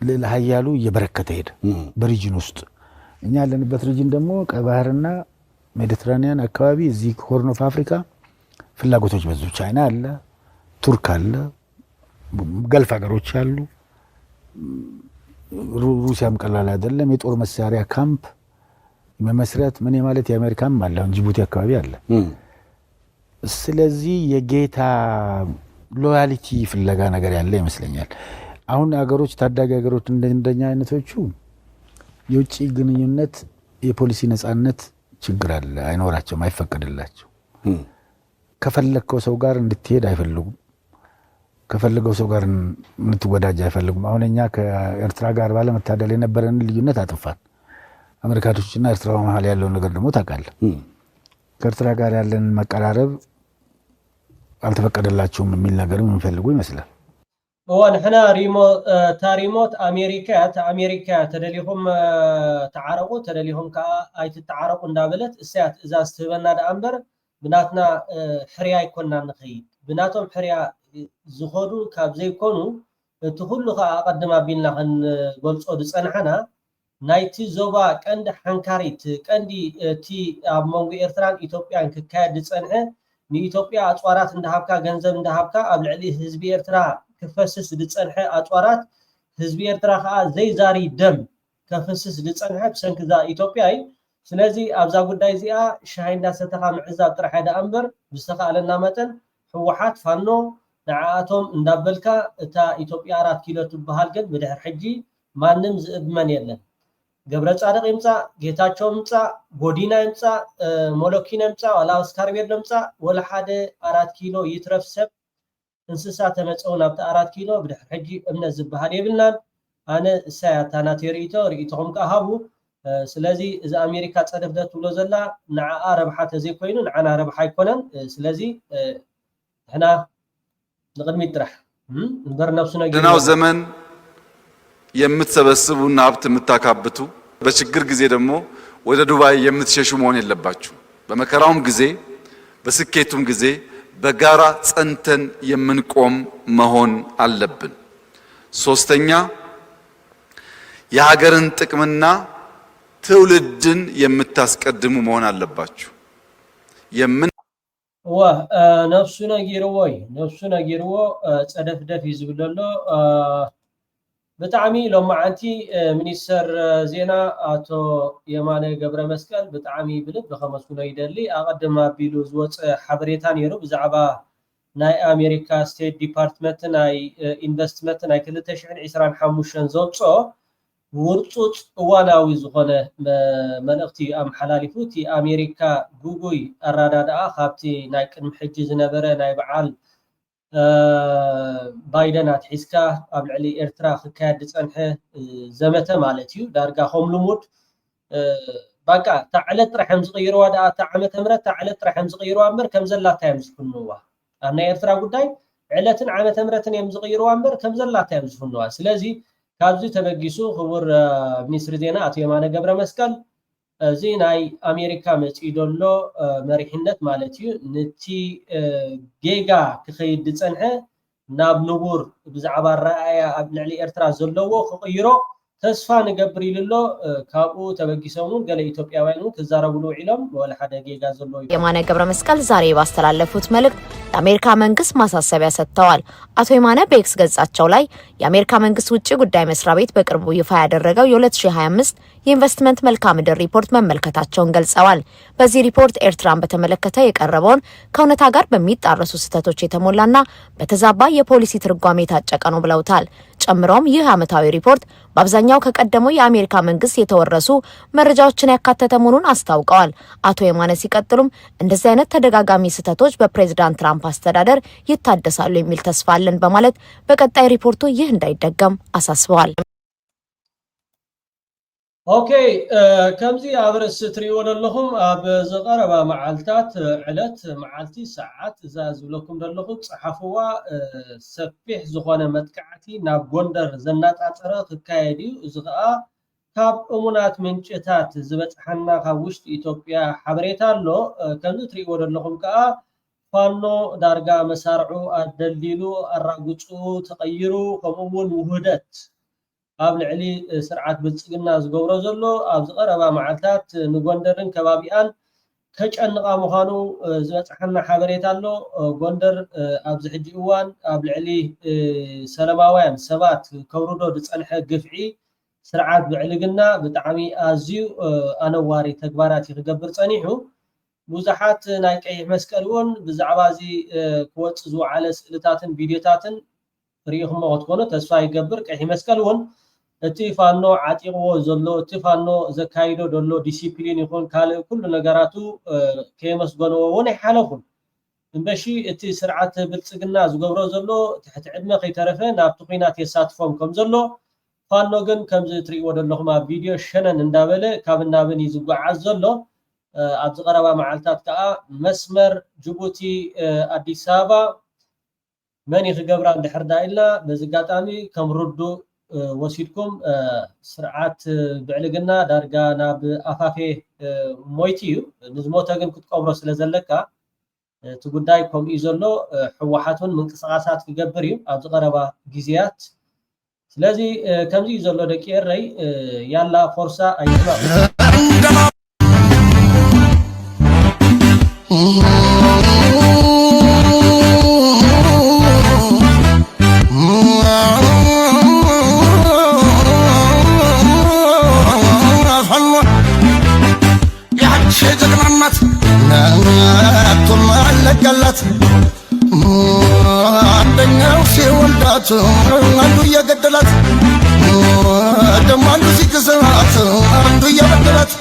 ልዕለ ሀያሉ እየበረከተ ሄደ በሪጅን ውስጥ። እኛ ያለንበት ሪጅን ደግሞ ቀይ ባህርና ሜዲትራኒያን አካባቢ፣ እዚህ ሆርን ኦፍ አፍሪካ ፍላጎቶች በዙ። ቻይና አለ፣ ቱርክ አለ፣ ገልፍ ሀገሮች አሉ። ሩሲያም ቀላል አይደለም። የጦር መሳሪያ ካምፕ መመስረት ምን ማለት የአሜሪካም አለ፣ አሁን ጅቡቲ አካባቢ አለ። ስለዚህ የጌታ ሎያሊቲ ፍለጋ ነገር ያለ ይመስለኛል። አሁን ሀገሮች፣ ታዳጊ ሀገሮች እንደኛ አይነቶቹ የውጭ ግንኙነት የፖሊሲ ነጻነት ችግር አለ፣ አይኖራቸውም፣ አይፈቀድላቸው። ከፈለግከው ሰው ጋር እንድትሄድ አይፈልጉም። ከፈለገው ሰው ጋር እንድትወዳጅ አይፈልጉም። አሁን እኛ ከኤርትራ ጋር ባለመታደል የነበረንን ልዩነት አጥፋን። አሜሪካኖችና ኤርትራ መሀል ያለውን ነገር ደግሞ ታውቃለህ። ከኤርትራ ጋር ያለን መቀራረብ አልተፈቀደላችሁም የሚል ነገርም የሚፈልጉ ይመስላል። እወ፣ ንሕና ሪሞ እታ ሪሞት ኣሜሪካ እያ፣ እታ ኣሜሪካ እያ። ተደሊኹም ተዓረቑ፣ ተደሊኹም ከዓ ኣይትተዓረቑ እንዳበለት እሳ እያ ትእዛዝ ትህበና ደኣ እምበር ብናትና ሕርያ ኣይኮንና ንኸይድ። ብናቶም ሕርያ ዝኸዱ ካብ ዘይኮኑ፣ እቲ ኩሉ ከዓ ኣቐድም ኣቢልና ክንገልፆ ዝፀናሕና ናይቲ ዞባ ቀንዲ ሓንካሪት፣ ቀንዲ እቲ ኣብ መንጎ ኤርትራን ኢትዮጵያን ክካየድ ዝፀንሐ፣ ንኢትዮጵያ ኣፅዋራት እንዳሃብካ፣ ገንዘብ እንዳሃብካ ኣብ ልዕሊ ህዝቢ ኤርትራ ክፈስስ ዝፀንሐ ኣፅዋራት፣ ህዝቢ ኤርትራ ከዓ ዘይዛሪ ደም ከፍስስ ዝፀንሐ ብሰንኪ እዛ ኢትዮጵያ እዩ። ስለዚ ኣብዛ ጉዳይ እዚኣ ሻሂ እንዳሰተኻ ምዕዛብ ጥራሕ ደኣ እምበር ብዝተኻእለና መጠን ህወሓት፣ ፋኖ ንዓኣቶም እንዳበልካ እታ ኢትዮጵያ ኣራት ኪሎ ትበሃል ግን ብድሕር ሕጂ ማንም ዝእብመን የለን። ገብረ ጻድቕ ይምጻእ፣ ጌታቸው ይምጻእ፣ ጎዲና ይምጻእ፣ ሞለኪኖ ይምጻእ፣ ዋላ እስካርቤሎ ይምጻእ፣ ወላ ሓደ ኣራት ኪሎ ይትረፍ ሰብ እንስሳ ተመጸው ናብቲ ኣራት ኪሎ ብድሕር ሕጂ እምነት ዝበሃል የብልናን። ኣነ እሳይ ኣታ ናተይ ርእይቶ፣ ርእይቶኹም ከኣ ሃቡ። ስለዚ እዚ ኣሜሪካ ጸደፍደፍ ትብሎ ዘላ ንዓኣ ረብሓ ተዘይኮይኑ ንዓና ረብሓ ኣይኮነን። ስለዚ ንሕና ንቕድሚት ጥራሕ እምበር ነብሱ ነጊሩ ደናው ዘመን የምትሰበስቡና ሀብት የምታካብቱ፣ በችግር ጊዜ ደግሞ ወደ ዱባይ የምትሸሹ መሆን የለባችሁ። በመከራውም ጊዜ በስኬቱም ጊዜ በጋራ ጸንተን የምንቆም መሆን አለብን። ሶስተኛ፣ የሀገርን ጥቅምና ትውልድን የምታስቀድሙ መሆን አለባችሁ። የምን እወ፣ ነብሱ ነጊርዎ እዩ፣ ነብሱ ነጊርዎ። ጸደፍደፍ እዩ ዝብል ዘሎ። ብጣዕሚ ሎማዓንቲ ሚኒስተር ዜና ኣቶ የማነ ገብረ መስቀል ብጣዕሚ ብልቢ ከመስግኖ ይደሊ። ኣቐድም ኣቢሉ ዝወፀ ሓበሬታ ነይሩ ብዛዕባ ናይ ኣሜሪካ ስቴት ዲፓርትመንት ናይ ኢንቨስትመንት ናይ ክልተ ሽሕን ዕስራን ሓሙሽተን ዘውፅኦ ውርፁፅ እዋናዊ ዝኾነ መልእኽቲ ኣመሓላሊፉ። እቲ ኣሜሪካ ግጉይ ኣራዳድኣ ካብቲ ናይ ቅድሚ ሕጂ ዝነበረ ናይ በዓል ባይደን ኣትሒዝካ ኣብ ልዕሊ ኤርትራ ክካየድ ዝፀንሐ ዘመተ ማለት እዩ። ዳርጋ ከም ልሙድ ባቃ እታ ዕለት ጥራሕ እዮም ዝቕይርዋ፣ ደኣ እታ ዓመተ ምህረት እታ ዕለት ጥራሕ እዮም ዝቕይርዋ እምበር ከም ዘላታ እዮም ዝፍንዋ። ኣብ ናይ ኤርትራ ጉዳይ ዕለትን ዓመተ ምህረትን እዮም ዝቕይርዋ እምበር ከም ዘላታ እዮም ዝፍንዋ። ስለዚ ካብዚ ተበጊሱ ክቡር ሚኒስትሪ ዜና ኣቶ የማነ ገብረ መስቀል እዚ ናይ ኣሜሪካ መፂኡ ዘሎ መሪሕነት ማለት እዩ፣ ነቲ ጌጋ ክኸይድ ዝፀንሐ ናብ ንቡር ብዛዕባ ኣረኣእያ ኣብ ልዕሊ ኤርትራ ዘለዎ ክቕይሮ ተስፋ ንገብር ኢሉ ኣሎ። ካብኡ ተበጊሶም እውን ገለ ኢትዮጵያውያን እውን ክዛረብሉ ውዒሎም፣ ወላ ሓደ ጌጋ ዘሎ ይበል። የማነ ገብረ መስቀል ዛሬ ባስተላለፉት መልእክት ለአሜሪካ መንግስት ማሳሰቢያ ሰጥተዋል። አቶ የማነ በኤክስ ገጻቸው ላይ የአሜሪካ መንግስት ውጭ ጉዳይ መስሪያ ቤት በቅርቡ ይፋ ያደረገው የ ሁለት ሺህ ሃያ አምስት የኢንቨስትመንት መልክዓ ምድር ሪፖርት መመልከታቸውን ገልጸዋል። በዚህ ሪፖርት ኤርትራን በተመለከተ የቀረበውን ከእውነታ ጋር በሚጣረሱ ስህተቶች የተሞላና በተዛባ የፖሊሲ ትርጓሜ የታጨቀ ነው ብለውታል። ጨምረውም ይህ ዓመታዊ ሪፖርት በአብዛኛው ከቀደመው የአሜሪካ መንግስት የተወረሱ መረጃዎችን ያካተተ መሆኑን አስታውቀዋል። አቶ የማነ ሲቀጥሉም እንደዚህ አይነት ተደጋጋሚ ስህተቶች በፕሬዝዳንት ትራምፕ አስተዳደር ይታደሳሉ የሚል ተስፋ አለን በማለት በቀጣይ ሪፖርቱ ይህ እንዳይደገም አሳስበዋል። ኦኬ፣ ከምዚ ኣብ ርእሲ ትሪእዎ ዘለኹም ኣብ ዝቐረባ መዓልታት፣ ዕለት፣ መዓልቲ፣ ሰዓት እዛ ዝብለኩም ዘለኹ ጸሓፍዋ። ሰፊሕ ዝኾነ መጥቃዕቲ ናብ ጎንደር ዘናጻጸረ ክካየድ እዩ። እዚ ኸኣ ካብ እሙናት ምንጭታት ዝበጽሓና ካብ ውሽጢ ኢትዮጵያ ሓበሬታ ኣሎ። ከምዚ ትሪእዎ ዘለኹም ከኣ ፋኖ ዳርጋ መሳርዑ ኣደልዲሉ ኣራጉጹ ተቐይሩ፣ ከምኡ እውን ውህደት ኣብ ልዕሊ ስርዓት ብልጽግና ዝገብሮ ዘሎ ኣብዚ ቀረባ መዓልታት ንጎንደርን ከባቢኣን ከጨንቓ ምዃኑ ዝበጽሓና ሓበሬታ ኣሎ። ጎንደር ኣብዚ ሕጂ እዋን ኣብ ልዕሊ ሰለማውያን ሰባት ከውርዶ ዝጸንሐ ግፍዒ ስርዓት ብዕልግና ብጣዕሚ ኣዝዩ ኣነዋሪ ተግባራት እዩ ክገብር ጸኒሑ። ብዙሓት ናይ ቀይሕ መስቀል እውን ብዛዕባ እዚ ክወጽእ ዝወዓለ ስእልታትን ቪድዮታትን ርኢኹሞ ክትኮኑ ተስፋ ይገብር። ቀይሕ መስቀል እውን እቲ ፋኖ ዓጢቕዎ ዘሎ፣ እቲ ፋኖ ዘካይዶ ዘሎ ዲሲፕሊን ይኹን ካልእ ኩሉ ነገራቱ ከየመስገንዎ እውን ኣይሓለፉን። እምበሺ እቲ ስርዓት ብልጽግና ዝገብሮ ዘሎ ትሕቲ ዕድመ ከይተረፈ ናብቲ ኲናት የሳትፎም ከም ዘሎ፣ ፋኖ ግን ከምዚ እትርእይዎ ዘለኹም ኣብ ቪድዮ ሸነን እንዳበለ ካብ ናብን እዩ ዝጓዓዝ ዘሎ። ኣብዚ ቀረባ መዓልታት ከኣ መስመር ጅቡቲ ኣዲስ ኣበባ መን እዩ ክገብራ እንድሕር ዳ ኢልና በዚ ኣጋጣሚ ከም ርዱእ ወሲድኩም ስርዓት ብዕልግና ዳርጋ ናብ ኣፋፌ ሞይቲ እዩ። ንዝሞተ ግን ክትቀብሮ ስለ ዘለካ እቲ ጉዳይ ከምኡ እዩ ዘሎ። ህወሓት እውን ምንቅስቃሳት ክገብር እዩ ኣብዚ ቀረባ ግዜያት። ስለዚ ከምዚ እዩ ዘሎ ደቂ ኤረይ። ያላ ፎርሳ ኣይትማቕ። ያቺ ጀግና እናት ነቶም አለቀላት። አንደኛው ሲወልዳት አንዱ እየገደላት፣ ደሞ አንዱ ሲክሳት አንዱ እየበደላት፣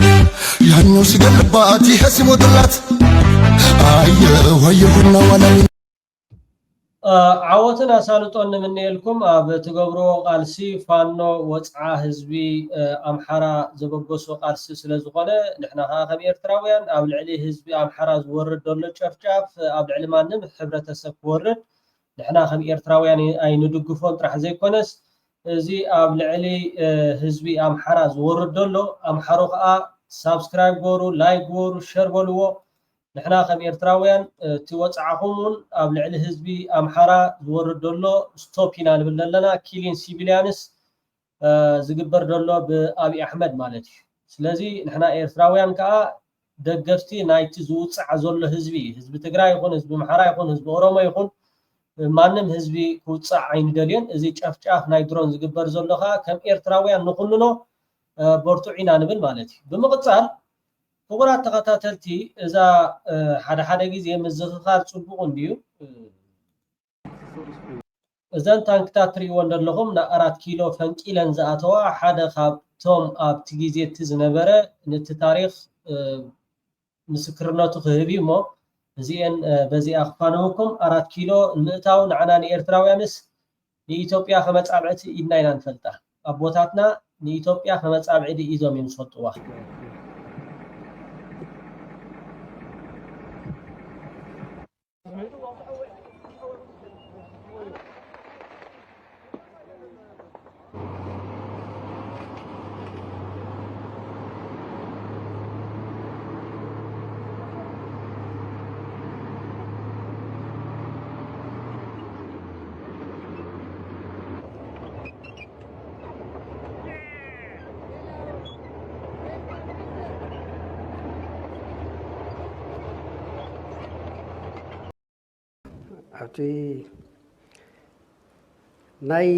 ያኛው ሲገልባት ይሄ ሲሞትላት። አየሁ አየሁና ዋላዊ ዓወትን ኣሳልጦን ንምነየልኩም። ኣብ ትገብርዎ ቃልሲ ፋኖ ወፅዓ ህዝቢ ኣምሓራ ዘበገሶ ቃልሲ ስለ ዝኾነ ንሕና ከዓ ከም ኤርትራውያን ኣብ ልዕሊ ህዝቢ ኣምሓራ ዝወርድ ዘሎ ጨፍጫፍ ኣብ ልዕሊ ማንም ሕብረተሰብ ክወርድ ንሕና ከም ኤርትራውያን ኣይንድግፎን ጥራሕ ዘይኮነስ እዚ ኣብ ልዕሊ ህዝቢ ኣምሓራ ዝወርድ ዘሎ ኣምሓሩ ከዓ ሳብስክራይብ ገበሩ፣ ላይክ ገበሩ፣ ሸር በልዎ። ንሕና ከም ኤርትራውያን እቲ ወፅዓኹም እውን ኣብ ልዕሊ ህዝቢ ኣምሓራ ዝወርድ ዘሎ ስቶፕ ኢና ንብል ዘለና። ኪሊን ሲቪልያንስ ዝግበር ዘሎ ብኣብይ ኣሕመድ ማለት እዩ። ስለዚ ንሕና ኤርትራውያን ከዓ ደገፍቲ ናይቲ ዝውፃዕ ዘሎ ህዝቢ፣ ህዝቢ ትግራይ ይኹን ህዝቢ ኣምሓራ ይኹን ህዝቢ ኦሮሞ ይኹን ማንም ህዝቢ ክውፃዕ ኣይንደልዮን። እዚ ጨፍጫፍ ናይ ድሮን ዝግበር ዘሎ ከዓ ከም ኤርትራውያን ንኹንኖ በርትዑ ኢና ንብል ማለት እዩ። ብምቕፃል ክቡራት ተኸታተልቲ እዛ ሓደ ሓደ ግዜ ምዝኽኻር ፅቡቕ እንድዩ። እዘን ታንክታት ትርእይወን ዘለኹም ንኣራት ኪሎ ፈንቂለን ዝኣተዋ ሓደ ካብቶም ኣብቲ ግዜ እቲ ዝነበረ ነቲ ታሪኽ ምስክርነቱ ክህብ እዩ እሞ እዚኤን በዚኣ ክፋነወኩም። ኣራት ኪሎ ንምእታው ንዓና ንኤርትራውያንስ ንኢትዮጵያ ከመጻብዕቲ ኢድና ኢና ንፈልጣ። ኣቦታትና ንኢትዮጵያ ከመጻብዒ ድኢዞም እዮም ዝፈልጥዋ። ኣብቲ ናይ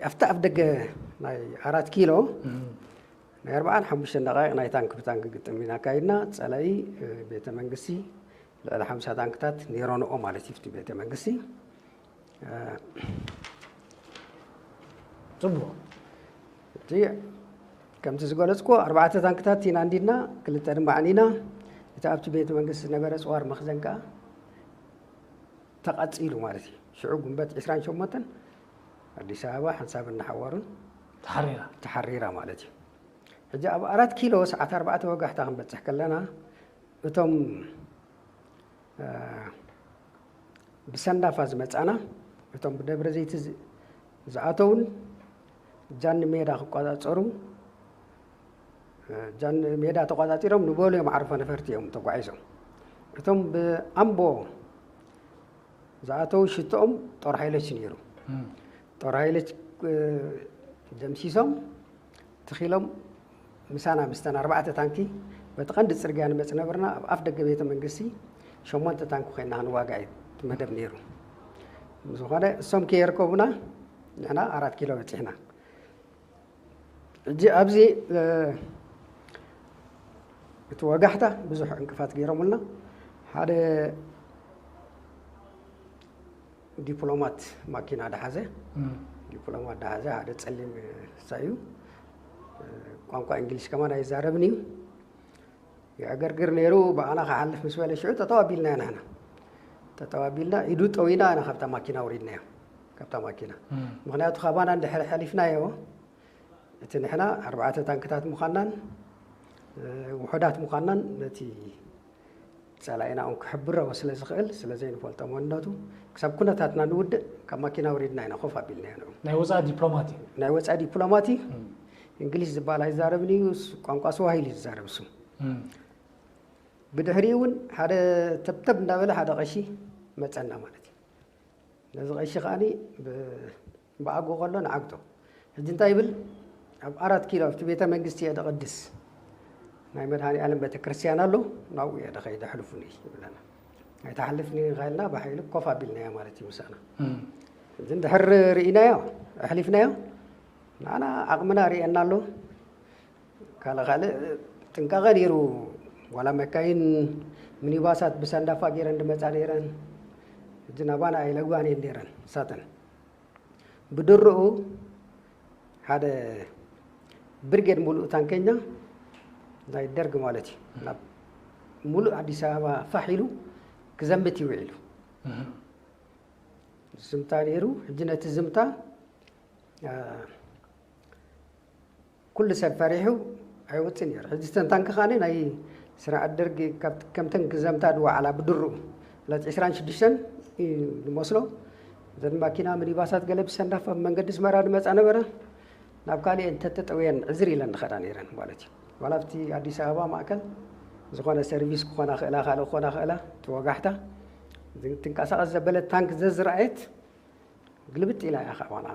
ኣብቲ ኣፍ ደገ ናይ ኣራት ኪሎ ናይ ኣርባዓን ሓሙሽተን ደቃይቕ ናይ ታንክ ብታንክ ግጥም ኢና ኣካይድና። ጸላኢ ቤተ መንግስቲ ልዕሊ ሓምሳ ታንክታት ነይሮንኦ ማለት እዩ። ኣብቲ ቤተ መንግስቲ ጽቡቕ። እቲ ከምቲ ዝገለጽኩ ኣርባዕተ ታንክታት ኢና እንዲድና፣ ክልተ ድማ ኣዕኒና። እቲ ኣብቲ ቤተ መንግስቲ ዝነበረ ጽዋር መኽዘን ከኣ ተቓጺሉ ማለት እዩ። ሽዑ ጉንበት ዕስራን ሸሞንተን ኣዲስ ኣበባ ሓንሳብ እናሓወሩን ተሓሪራ። ተሓሪራ ማለት እዩ። ሕጂ ኣብ ኣራት ኪሎ ሰዓት ኣርባዕተ ወጋሕታ ክንበጽሕ ከለና እቶም ብሰንዳፋ ዝመጻና እቶም ብደብረ ዘይቲ ዝኣተውን ጃን ሜዳ ክቆጻጸሩ ጃን ሜዳ ተቆጻጺሮም ንበሉ እዮም ዓርፎ ነፈርቲ እዮም ተጓዒዞም። እቶም ብኣምቦ ዝኣተው ሽትኦም ጦር ሓይሎች ነይሩ። ጦር ሓይሎች ደምሲሶም ትኺሎም ምሳና ምስተን ኣርባዕተ ታንኪ በቲ ቀንዲ ጽርግያ ንመጽእ ነበርና። ኣብ ኣፍ ደገ ቤተ መንግስቲ ሸሞንተ ታንኪ ኮይና ክንዋጋእ እዩ እቲ መደብ ነይሩ። ዝኾነ እሶም ከየርከቡና ንሕና ኣራት ኪሎ በጺሕና። ሕጂ ኣብዚ እቲ ወጋሕታ ብዙሕ ዕንቅፋት ገይሮምልና ሓደ ዲፕሎማት ማኪና ደሓዘ ዲፕሎማት ደሓዘ ሓደ ጸሊም እሳ እዩ። ቋንቋ እንግሊሽ ከማን ኣይዛረብን እዩ። የዕገርግር ነይሩ። ብኣና ክሓልፍ ምስ በለ ሽዑ ጠጠው ኣቢልና ኢና ንሕና። ጠጠው ኣቢልና ኢዱ ጠዊና ኢና ካብታ ማኪና ውሪድናዮ። ካብታ ማኪና ምክንያቱ ካባና እንድሕር ሓሊፍናዮ እቲ ንሕና ኣርባዕተ ታንክታት ምዃናን ውሑዳት ምዃናን ነቲ ጸላኢና እውን ክሕብሮ ስለ ዝኽእል ስለ ዘይንፈልጦ መንነቱ ክሳብ ኩነታትና ንውድእ ካብ ማኪና ውሪድና ኢና ኮፍ ኣቢልና ኢና። ናይ ወጻኢ ዲፕሎማት እዩ። ናይ ወጻኢ ዲፕሎማት እዩ። እንግሊዝ ዝበሃል ኣይዛረብን እዩ። ቋንቋ ስዋሂሊ ዝዛረብ እሱ። ብድሕሪኡ እውን ሓደ ተብተብ እንዳበለ ሓደ ቀሺ መጸና ማለት እዩ። ነዚ ቀሺ ከዓኒ ብኣጎ ከሎ ንዓግቶ። ሕጂ እንታይ ይብል? ኣብ ኣራት ኪሎ ኣብቲ ቤተ መንግስቲ እየ ደቐድስ ናይ መድሃኒ ኣለም ቤተ ክርስቲያን ኣሎ ናብኡ እየ ደኸይደ ኣሕልፉኒ ይብለና። ኣይትሓልፍኒ ኢኻ ኢልና ብሓይሊ ኮፍ ኣቢልናዮ ማለት እዩ ምሳና። ሕጂ እንድሕር ርኢናዮ ኣሕሊፍናዮ ንዓና ዓቕምና ርእየና ኣሎ። ካልእ ካልእ ጥንቃቐ ነይሩ። ዋላ መካይን ሚኒባሳት ብሰንዳፋ ገይረን ድመፃ ነይረን። ሕጂ ናባና ኣይለግባን እየን ነይረን እሳተን። ብድርኡ ሓደ ብርጌድ ሙሉእ ታንከኛ ናይ ደርግ ማለት እዩ ናብ ሙሉእ ኣዲስ ኣበባ ፋሕ ኢሉ ክዘምት እዩ ውዒሉ። ዝምታ ነይሩ። ሕጂ ነቲ ዝምታ ኩሉ ሰብ ፈሪሑ ኣይወፅን ነይሩ። ሕጂ እተን ታንኪ ከዓኒ ናይ ስርዓት ደርጊ ከምተን ክዘምታ ድወዓላ ብድርኡ ዕለት ዕስራን ሽዱሽተን እዩ ዝመስሎ። እዘን ማኪና ሚኒባሳት ገለ ብሰንዳፋ ብመንገዲ ኣስመራ ዝመፃ ነበረ። ናብ ካሊእ እንተተጠውየን ዕዝር ኢለን ዝኸዳ ነይረን ማለት እዩ። ዋላ ኣብቲ ኣዲስ ኣበባ ማእከል ዝኾነ ሰርቪስ ክኾና ክእላ ካልእ ክኾና ክእላ እቲ ወጋሕታ ትንቀሳቐስ ዘበለት ታንክ ዘዝረኣየት ግልብጥ ኢላ እያ ካባና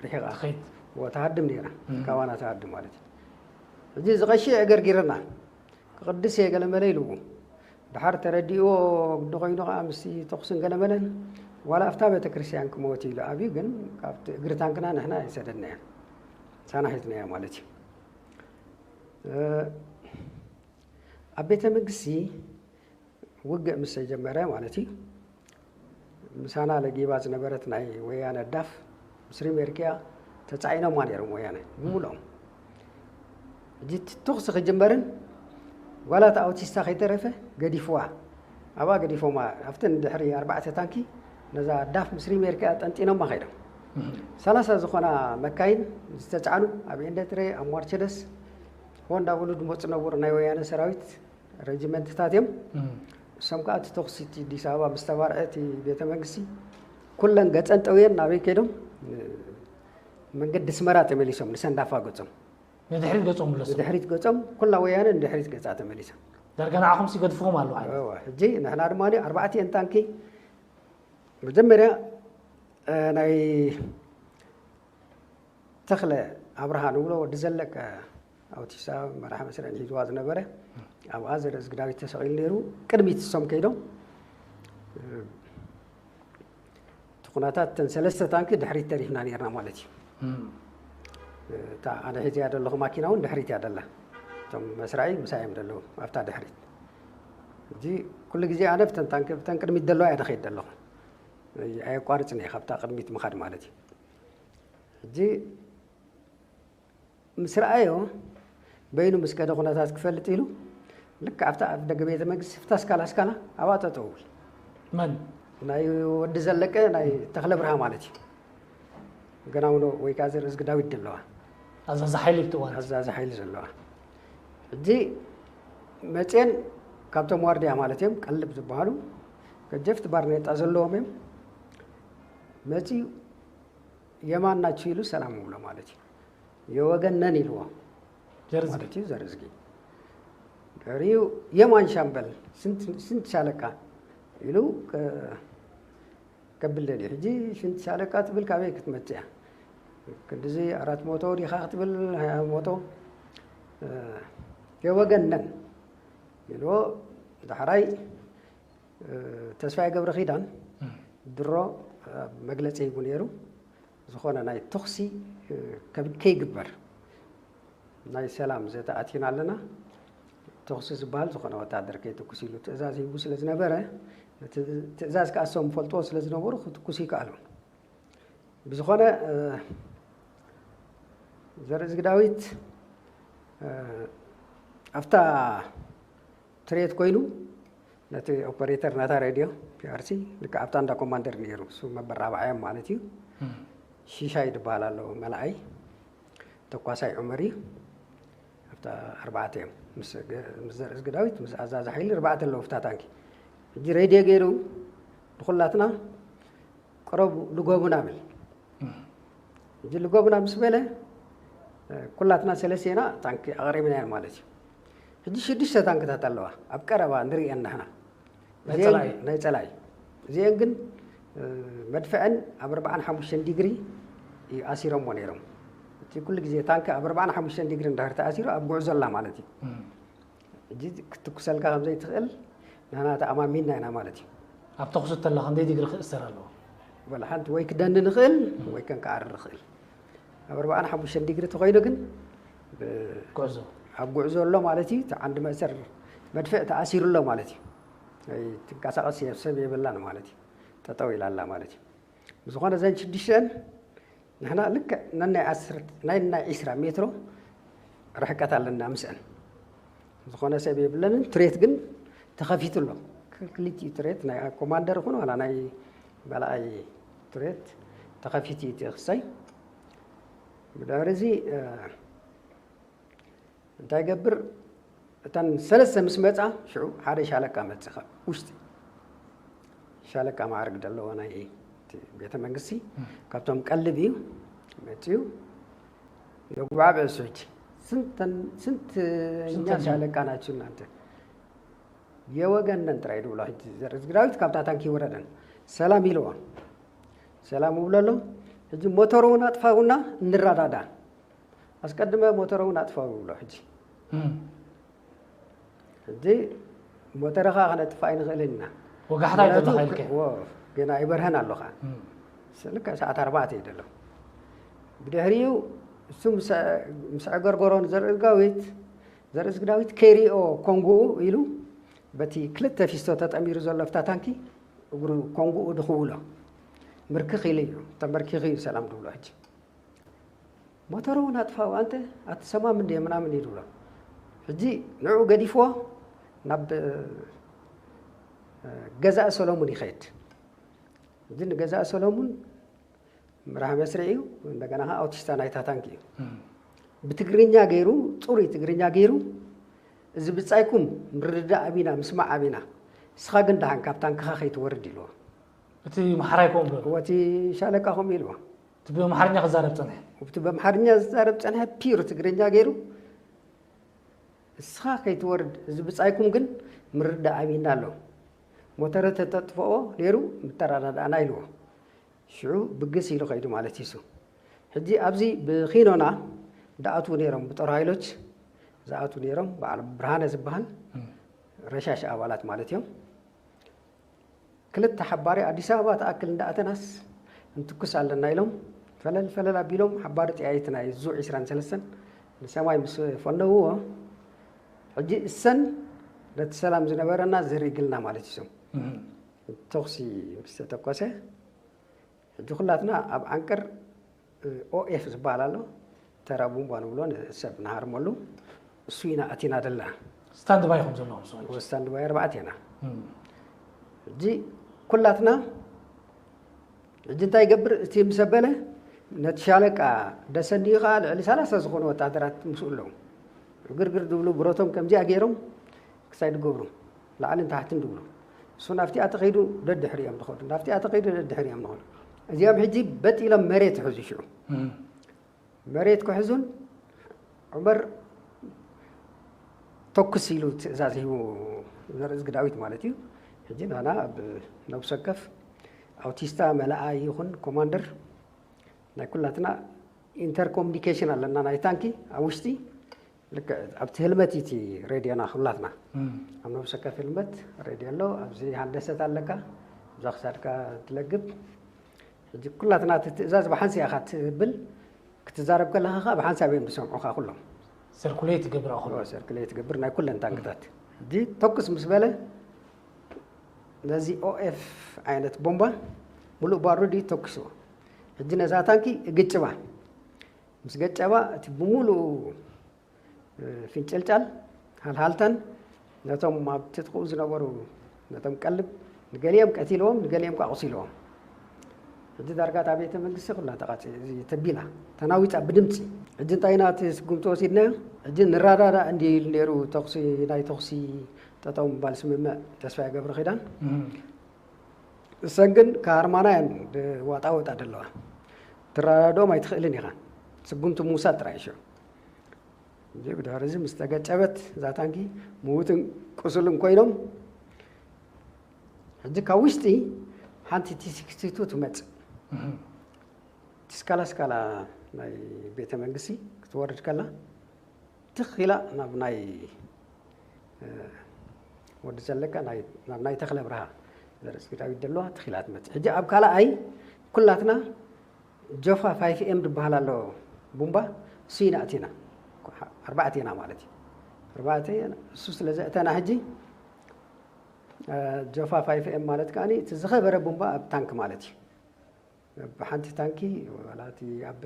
ርሒቓ ትኸይድ። እዎ፣ ትሃድም ነይራ። እም። ካባና ትሃድም ማለት እዩ። ሕጂ እዚ ቀሺ ኣገርጊርና። ክቕድስ እየ ገለመለ ኢልዎ። ድሓር ተረዲእዎ ግዲ ኮይኑ ኸዓ ምስቲ ተኹስን ገለመለን ዋላ ኣብታ ቤተክርስትያን ክመወት ኢሉ ኣብዩ፣ ግን ካብቲ እግሪ ታንክና ንሕና ኣይሰደድናዮን። ሳና ሒዝናዮ ማለት እዩ። እ፣ ኣብ ቤተ መንግስቲ ውግእ ምስ ተጀመረ ማለት እዩ፣ ምሳና ለጊባ ዝነበረት ናይ ወያነ ዳፍ ምስ ሪሜርክያ ተጻዒኖማ ነይሮም ወያነ ብምሉኦም። ሕጂ እቲ ተኹሲ ክጅመርን ዋላ እቲ ኣውቲስታ ከይተረፈ ገዲፍዋ ኣብኣ ገዲፎማ ኣብተን ድሕሪ ኣርባዕተ ታንኪ ነዛ ዳፍ ምስ ሪሜር ከኣ ጠንጢኖማ ከይዶም። ሰላሳ ዝኾና መካይን ዝተጻዕኑ ኣብ ኤንደትሬ፣ ኣብ ማርቸደስ፣ ሆን እንዳበሉ ዝመጹ ነበሩ ናይ ወያነ ሰራዊት ረጅመንትታት እዮም። እሶም ከኣ እቲ ተኹሲ እቲ ኣዲስ ኣበባ ምስ ተባርዐ እቲ ቤተ መንግስቲ ኩለን ገጸን ጠውየን ናበይ ከይዶም? መንገዲ ኣስመራ ተመሊሶም ንሰንዳፋ ገጾም። ንድሕሪት ገጾም ምለሱ። ንድሕሪት ገጾም ኩላ ወያነ ንድሕሪት ገጻ ተመሊሳ። ዳርጋ ንዓኹም ሲገድፍኹም ኣለዉ ዓይነት። እወ፣ ሕጂ ንሕና ድማ ኣርባዕቲኤን ታንኪ መጀመርያ እ፣ ናይ ተኽለ ኣብርሃ ንብሎ ወዲ ዘለቀ ኣውቲሳ መራሒ መስርዕን ሒዝዋ ዝነበረ ኣብኣ ዘርእዝጊ ዳዊት ተሰቒሉ ነይሩ። ቅድሚት እሶም ከይዶም እ፣ እቲ ኩነታት እተን ሰለስተ ታንኪ ድሕሪት ተሪፍና ነይርና ማለት እዩ። እታ ኣነ ሒዘያ ዘለኹ ማኪና እውን ድሕሪት እያ ደላ። እቶም መስራይ ምሳይ እዮም ዘለዉ ኣብታ ድሕሪት። ሕጂ ኩሉ ግዜ ኣነ ብተን ታንኪ ብተን ቅድሚት ዘለዋ እያ ደኸይድ ዘለኹ። ኣየቋርፅን እየ ካብታ ቅድሚት ምኻድ ማለት እዩ። ሕጂ ምስ ረኣዮ በይኑ ምስ ከደ ኩነታት ክፈልጥ ኢሉ ልክዕ ኣብታ ኣብ ደገ ቤተ መንግስቲ ፍታ ስካላ ስካላ ኣብኣ ጠጠው ይብል። መን? ናይ ወዲ ዘለቀ ናይ ተኽለ ብርሃ ማለት እዩ። ገናውኖ ወይ ከዓ ዘርእዝጊ ዳዊት ዘለዋ ኣዛዚ ሓይሊ ብትእዋን። ኣዛዚ ሓይሊ ዘለዋ። ሕጂ መፅየን ካብቶም ዋርድያ ማለት እዮም ቀልብ ዝበሃሉ ገጀፍቲ ባርኔጣ ዘለዎም እዮም። መፂኡ የማን ናችሁ ኢሉ ሰላም ይብሎ ማለት እዩ። የወገን ነን ኢልዎ ዘርዝጊ። ማለት እዩ። ዘርዝጊ ድሕሪኡ የማን ሻምበል ስንት ስንት ሻለቃ ኢሉ ከ- ከብል ደልዩ። ሕጂ ስንት ሻለቃ ትብል ካበይ ክትመፅእ እያ? ክንድዚ ኣራት መቶ ዲኻ ክትብል ሃያ መቶ እ፣ የወገን ነን ኢልዎ ዳሕራይ ተስፋይ ገብረ ኪዳን ድሮ መግለፂ ሂቡ ነይሩ። ዝኾነ ናይ ተኹሲ ከይግበር ናይ ሰላም ዘተ ኣቲና ኣለና። ተኹሲ ዝበሃል ዝኾነ ወታደር ከይትኩስ ኢሉ ትእዛዝ ሂቡ ስለ ዝነበረ ትእዛዝ ከኣ እሶም ፈልጥዎ ስለ ዝነበሩ ክትኩስ ይከኣሉ። ብዝኾነ ዘርእዝጊ ዳዊት ኣብታ ትሬት ኮይኑ ነቲ ኦፐሬተር ነታ ሬድዮ ፒኣርሲ ልክዕ ኣብታ እንዳ ኮማንደር ነይሩ እሱ መበራብዓዮም ማለት እዩ። ሽሻይ ዝበሃል ኣሎ መልኣይ ተኳሳይ ዑመር እዩ። ኣብታ ኣርባዕተ እዮም ምስ ዘርእዝጊ ዳዊት ምስ ኣዛዚ ሓይሊ ኣርባዕተ ኣለዉ ኣብታ ታንኪ። ሕጂ ሬድዮ ገይሩ ንኹላትና ቅረቡ ልጎቡና ብል። ሕጂ ልጎቡና ምስ በለ ኩላትና ሰለስቴና ታንኪ ኣቕሪብናየን ማለት እዩ። ሕጂ ሽዱሽተ ታንክታት ኣለዋ ኣብ ቀረባ ንርእየን ንሕና። ናይ ጸላኢ። ናይ ጸላኢ እዚአን ግን መድፍዐን ኣብ ኣርባዓን ሓሙሽተን ዲግሪ እዩ ኣሲሮሞ ነይሮም። እቲ ኩሉ ግዜ ታንኪ ኣብ ኣርባዓን ሓሙሽተን ዲግሪ እንድሕር ተኣሲሩ ኣብ ጉዕዞ ኣላ ማለት እዩ። ሕጂ ክትትኩሰልካ ከም ዘይትኽእል ንሕና ተኣማሚንና ኢና ማለት እዩ። ኣብ ተኹሲ ተላ ክንደይ ዲግሪ ክእሰር ኣለዎ? ወላ ሓንቲ ወይ ክደኒ ንኽእል ወይ ከንከዓርር ንኽእል። ኣብ ኣርባዓን ሓሙሽተን ዲግሪ ተኾይኑ ግን ብ- ጉዕዞ ኣብ ጉዕዞ ኣሎ ማለት እዩ። እቲ ዓንዲ መእሰር መድፍዕ ተኣሲሩ ኣሎ ማለት እዩ። ኣይትንቀሳቐስ ሰብ የብላን ማለት እዩ። ጠጠው ኢላ ኣላ ማለት እዩ። ብዝኾነ ዘን ሽዱሽተን ንሕና ልክዕ ነናይ ዓሰርተ ናይ ናይ ዒስራ ሜትሮ ርሕቀት ኣለና ምስአን። ዝኾነ ሰብ የብለንን። ትሬት ግን ተኸፊቱ ኣሎ። ክልቲኡ ትሬት ናይ ኮማንደር ይኹን ዋላ ናይ በላኣይ ትሬት ተኸፊቱ እዩ እቲ ክሰይ። ብድሕሪ እዚ እንታይ ገብር እተን ሰለስተ ምስ መፃ ሽዑ ሓደ ሻለቃ መፅእ ካብ ውሽጢ ሻለቃ ማዕርግ ዘለዎ ናይ እቲ ቤተ መንግስቲ ካብቶም ቀልብ እዩ መፅዩ። የጉባዕ ብዕሱ ሕጂ ስንተን ስንት እኛ ስንተኛ? ሻለቃ ናችሁ እናንተ የወገነን ጥራይ ድብሎ ሕጂ ዘርእዝጊ ዳዊት ካብታ ታንኪ ይወረደን ሰላም ይልዎ። ሰላም ይብሎ ኣሎ። ሕጂ ሞተር እውን ኣጥፋውና እንረዳዳ ኣስቀድመ ሞተር እውን ኣጥፋው ይብሎ ሕጂ ሕጂ ሞተርኻ ከነጥፋ ኣይንኽእልን ኢና። ወጋሕታ ይደሎ ምኽንያቱ ኸይልከ ወ- ገና ኣይበርሀን ኣለኻ። ልክዕ ሰዓት ኣርባዕተ እዩ ዘሎ። ብድሕሪኡ እሱ ምስ- ምስ ዕገርገሮ ንዘርእዝጋዊት ዘርእዝግዳዊት ከይሪኦ ኮንጉኡ ኢሉ በቲ ክልተ ፊስቶ ተጠሚሩ ዘሎ ፍታ ታንኪ እግሩ ኮንጉኡ ድኽውሎ ምርክኽ ኢሉ እዩ ተንበርኪኹ እዩ ሰላም ድብሎ ሕጂ። ሞተሩ እውን ኣጥፋው ኣንተ ኣትሰማም እንደ ምናምን እዩ ድብሎ። ሕጂ ንዕኡ ገዲፍዎ ናብ ገዛኢ ሰሎሙን ይኸይድ። እዚ ንገዛኢ ሰሎሙን መራሒ መስርዕ እዩ። እንደገና ከዓ ኣውቲስታ ናይታ ታንክ እዩ። ብትግርኛ ገይሩ፣ ፅሩይ ትግርኛ ገይሩ፣ እዚ ብጻይኩም ምርድዳእ ኣቢና፣ ምስማዕ ኣቢና፣ ንስኻ ግን ደሓን ካብ ታንክኻ ከይትወርድ ኢልዎ። እቲ መሓራይ ከምኡ ብሎ እዎ፣ እቲ ሻለቃ ከምኡ ኢልዎ። እቲ ብኣምሓርኛ ክዛረብ ፀንሐ። እቲ በምሓርኛ ዝዛረብ ፀንሐ ፒር ትግርኛ ገይሩ፣ ንስኻ ከይትወርድ፣ እዚ ብጻይኩም ግን ምርዳእ ኣቢና ኣሎ። ሞተረ ተተጥፍኦ ነይሩ ምተረዳዳእና ኢልዎ። ሽዑ ብግስ ኢሉ ከይዱ ማለት እዩ። ሕጂ ኣብዚ ብኺኖና ደኣትዉ ነይሮም፣ ብጦር ሃይሎች ዝኣትዉ ነይሮም፣ በዓል ብርሃነ ዝበሃል ረሻሽ ኣባላት ማለት እዮም። ክልተ ሓባሪ ኣዲስ ኣበባ ትኣክል እንዳኣተናስ እንትኩስ ኣለና ኢሎም ፈለል ፈለል ኣቢሎም ሓባሪ ጠያይቲ ናይ ዙ ዕስራን ሰለስተን ንሰማይ ምስ ፈነውዎ፣ ሕጂ እሰን ነቲ ሰላም ዝነበረና ዘሪግልና ማለት እዩ። ተኹሲ ምስ ተተኮሰ፣ ሕጂ ኩላትና ኣብ ዓንቀር ኦኤፍ ዝበሃል ኣሎ፣ ተራ ቡምባ ንብሎ ንሰብ ንሃርመሉ፣ እሱ ኢና ኣቲና ዘለና። ስታንድ ባይ ከም ዘለዎም ሰዎች ስታንድ ባይ ኣርባዕተ ኢና። ሕጂ ኩላትና፣ ሕጂ እንታይ ይገብር እቲ ምስ ኣበለ፣ ነቲ ሻለቃ ደሰንድዩ ከዓ ልዕሊ ሰላሳ ዝኾኑ ወታደራት ምስኡ ኣለዉ። ግርግር ዝብሉ ብረቶም ከምዚኣ ገይሮም ክሳይ ድገብሩ፣ ላዕልን ታሕትን ድብሉ። እሱ ናብቲኣ ተኸይዱ ደድሕሪ እዮም ዝኸዱ፣ ናብቲኣ ተኸይዱ ደድሕሪ እዮም ዝኸዱ። እዚኦም ሕጂ በጥ ኢሎም መሬት ይሕዙ። ሽዑ መሬት ክሕዙን ዑመር ተኩስ ኢሉ ትእዛዝ ሂቡ፣ ዘርእዝጊ ዳዊት ማለት እዩ። ሕጂ ናና ኣብ ነብሰ ወከፍ ኣውቲስታ መላኣ ይኹን ኮማንደር ናይ ኩላትና ኢንተርኮሙኒኬሽን ኣለና፣ ናይ ታንኪ ኣብ ውሽጢ ልክዕ ኣብቲ ህልመት እዩ እቲ ሬድዮና ኩላትና። ኣብ ነብሰ ወከፍ ህልመት ሬድዮ ኣሎ። ኣብዚ ሃንደሰት ኣለካ፣ እዛ ክሳድካ ትለግብ። ሕጂ ኩላትና እቲ ትእዛዝ ብሓንሳእ ኢኻ ትብል፣ ክትዛረብ ከለኻ ከዓ ብሓንሳብ እዮም ዝሰምዑኻ ኩሎም። ሰርኩሌት ይገብር ኣኹሉ ሰርክሌት ትገብር ናይ ኩለን ታንክታት። ሕጂ ተኩስ ምስ በለ፣ ነዚ ኦኤፍ ዓይነት ቦምባ ሙሉእ ባሩድ እዩ ተኩስዎ። ሕጂ ነዛ ታንኪ ግጭባ። ምስ ገጨባ እቲ ብሙሉኡ ፍንጭልጫል ሃልሃልታን ነቶም ኣብ ትጥቕኡ ዝነበሩ ነቶም ቀልብ ንገሊኦም ቀቲልዎም፣ ንገሊኦም ቋቑሲልዎም። ሕጂ ዳርጋ እታ ቤተ መንግስቲ ኩላ ተቓፂ ተቢላ፣ ተናዊፃ ብድምፂ። ሕጂ እንታይ ኢና እቲ ስጉምቲ ወሲድናዮ? ሕጂ ንረዳዳእ እንዲ ኢሉ ነይሩ፣ ተኹሲ፣ ናይ ተኹሲ ጠጠው ምባል ስምምዕ ተስፋ ገብረ ኪዳን። እሰን ግን ከሃርማና እየን ዋጣ ወጣ ደለዋ። ትረዳድኦም ኣይትኽእልን ኢኻ። ስጉምቲ ምውሳድ ጥራይ ሽዑ። ሕጂ ብድሕሪ እዚ ምስ ተገጨበት እዛ ታንኪ ምዉትን ቁስልን ኮይኖም፣ ሕጂ ካብ ውሽጢ ሓንቲ ቲ ሲክስቲ ቱ ትመጽእ። እቲ ስካላ ስካላ ናይ ቤተ መንግስቲ ክትወርድ ከላ፣ ትኽ ኢላ ናብ ናይ ወዲ ዘለቀ፣ ናብ ናይ ተኽለ ብርሃ ዘርእዝጊ ዳዊት ዘለዋ ትኽ ኢላ ትመጽእ። ሕጂ ኣብ ካልኣይ ኩላትና ጆፋ ፋይፍ ኤም ዝበሃል ኣሎ ቡምባ፣ እሱ ኢና ኣቲና። ኣርባዕተ ኢና ማለት እዩ። ኣርባዕተ እሱ ስለ ዘእተና ሕጂ ጆፋ ፋይፍ ኤም ማለት ከኣ እቲ ዝኸበረ ቡምባ ኣብ ታንክ ማለት እዩ። ብሓንቲ ታንኪ ዋላ እቲ ኣብ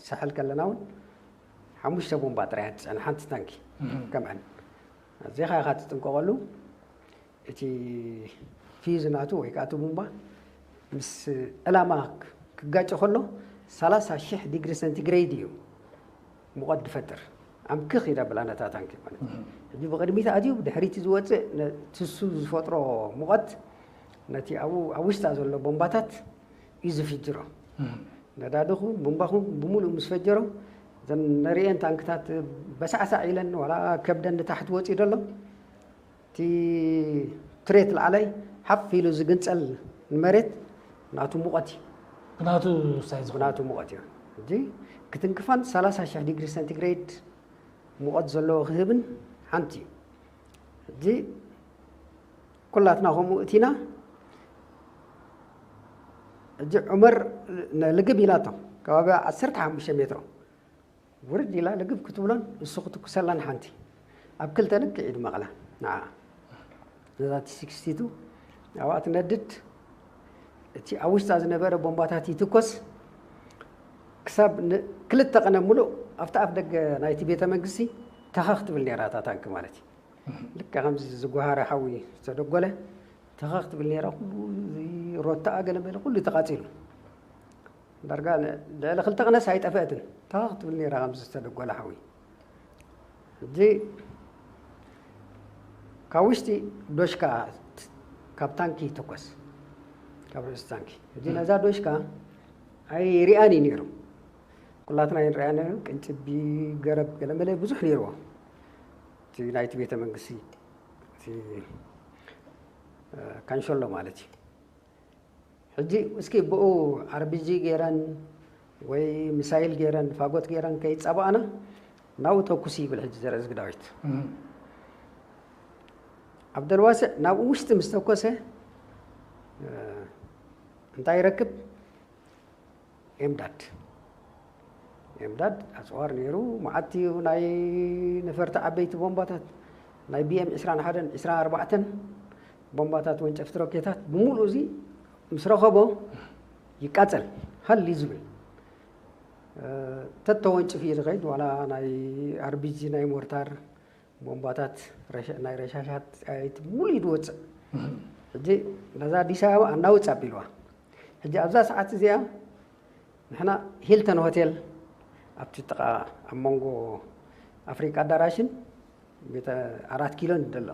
ሳሕል ከለና እውን ሓሙሽተ ቡምባ ጥራይ እያ ትፅዕን ሓንቲ ታንኪ። ከምዕን እዚኻ ኢኻ ትጥንቀቐሉ። እቲ ፊዝ ናቱ ወይ ከዓ እቲ ቡምባ ምስ ዕላማ ክጋጭ ከሎ ሰላሳ ሽሕ ዲግሪ ሰንቲግሬድ እዩ ሙቐት ዝፈጥር። ኣምክኽ ይደብላ ነታ ታንኪ ማለት እዩ። ሕጂ ብቕድሚት ኣትዩ ብድሕሪት ዝወፅእ ትሱ ዝፈጥሮ ሙቐት ነቲ ኣብ ውሽጣ ዘሎ ቦምባታት እዩ ዝፍጅሮ። ነዳድኹም ቡምባኹም ብምሉእ ምስ ፈጀሮ፣ እዘን ነሪኤን ታንክታት በሳዕሳዕ ኢለን ዋላ ከብደን ንታሕቲ ወፂኡ ደሎ፣ እቲ ትሬት ላዕላይ ሓፍ ኢሉ ዝግንፀል ንመሬት ናቱ ሙቐት እዩ። ብናቱ ሳይዝ ብናቱ ሙቐት እዩ። ሕጂ ክትንክፋን ሰላሳ ሽሕ ዲግሪ ሰንቲግሬድ ሙቐት ዘለዎ ክህብን ሓንቲ እዩ። ሕጂ ኩላትና ከምኡ እቲና። ሕጂ ዑመር ልግብ ኢላቶ ከባቢ ዓሰርተ ሓሙሽተ ሜትሮ ውርድ ኢላ ልግብ ክትብሎን እሱ ክትኩሰላን ሓንቲ ኣብ ክልተ ልክዕ ኢዱ መቕላ ንዓ ነዛቲ ሲክስቲቱ ኣብኣ ትነድድ። እቲ ኣብ ውሽጣ ዝነበረ ቦምባታት ይትኮስ ክሳብ ክልተ ቀነ ሙሉእ ኣብቲ ኣፍ ደገ ናይቲ ቤተ መንግስቲ ተኸኽ ትብል ነይራ እታ ታንክ ማለት እዩ። ልክዕ ከምዚ ዝጓሃረ ሓዊ ዝተደጎለ ተኸኽ ትብል ነይራ። ኩሉ እዚ ሮታኣ ገለ መለ ኩሉ ተቓጺሉ። ዳርጋ ን-፣ ልዕሊ ክልተ ቅነስ ኣይጠፍአትን። ተኸኽ ትብል ነይራ ከምዚ ዝተደጎለ ሓዊ። ሕጂ ካብ ውሽጢ ዶሽካ ካብ ታንኪ ይትኮስ። ካብ ርእሲ ታንኪ። ሕጂ ነዛ ዶሽካ ኣይሪኣን እዩ ነይሩ። ኩላትና ኣይንሪኣን ነይሩ። ቅንጭቢ፣ ገረብ፣ ገለ መለ ብዙሕ ነይርዎ። እቲ ናይቲ ቤተ መንግስቲ፣ እቲ፣ እ፣ ካንሸሎ ማለት እዩ። ሕጂ እስኪ ብኡ ኣርቢጂ ገይረን ወይ ሚሳይል ገይረን ፋጎት ገይረን ከይጸባእና ናብኡ ተኩሲ ይብል ሕጂ ዘርእዝጊ ዳዊት። እም። ዓብደልዋስዕ ናብኡ ውሽጢ ምስ ተኮሰ፣ እ፣ እንታይ ይረክብ? ኤምዳድ። ኤምዳድ ኣጽዋር ነይሩ። መዓት እዩ ናይ ነፈርቲ ዓበይቲ ቦምባታት፣ ናይ ቢ ኤም ዕስራን ሓደን ዕስራን ኣርባዕተን ቦምባታት፣ ወንጨፍቲ ሮኬታት ብምሉእ እዚ ምስ ረኸቦ ይቃጸል፣ ሃል እዩ ዝብል። እ፣ ተተወንጭፍ እዩ ዝኸይድ፣ ዋላ ናይ ኣርቢጂ፣ ናይ ሞርታር ቦምባታት፣ ረሸ-፣ ናይ ረሻሻት ጸያይት ሙሉ እዩ ዝወጽእ። እም። ሕጂ ነዛ ኣዲስ ኣበባ ኣናውጽ ኣቢልዋ። ሕጂ ኣብዛ ሰዓት እዚኣ ንሕና ሂልተን ሆቴል ኣብቲ ጥቓ ኣብ መንጎ ኣፍሪቃ ኣዳራሽን ቤተ ኣራት ኪሎን ዘሎ።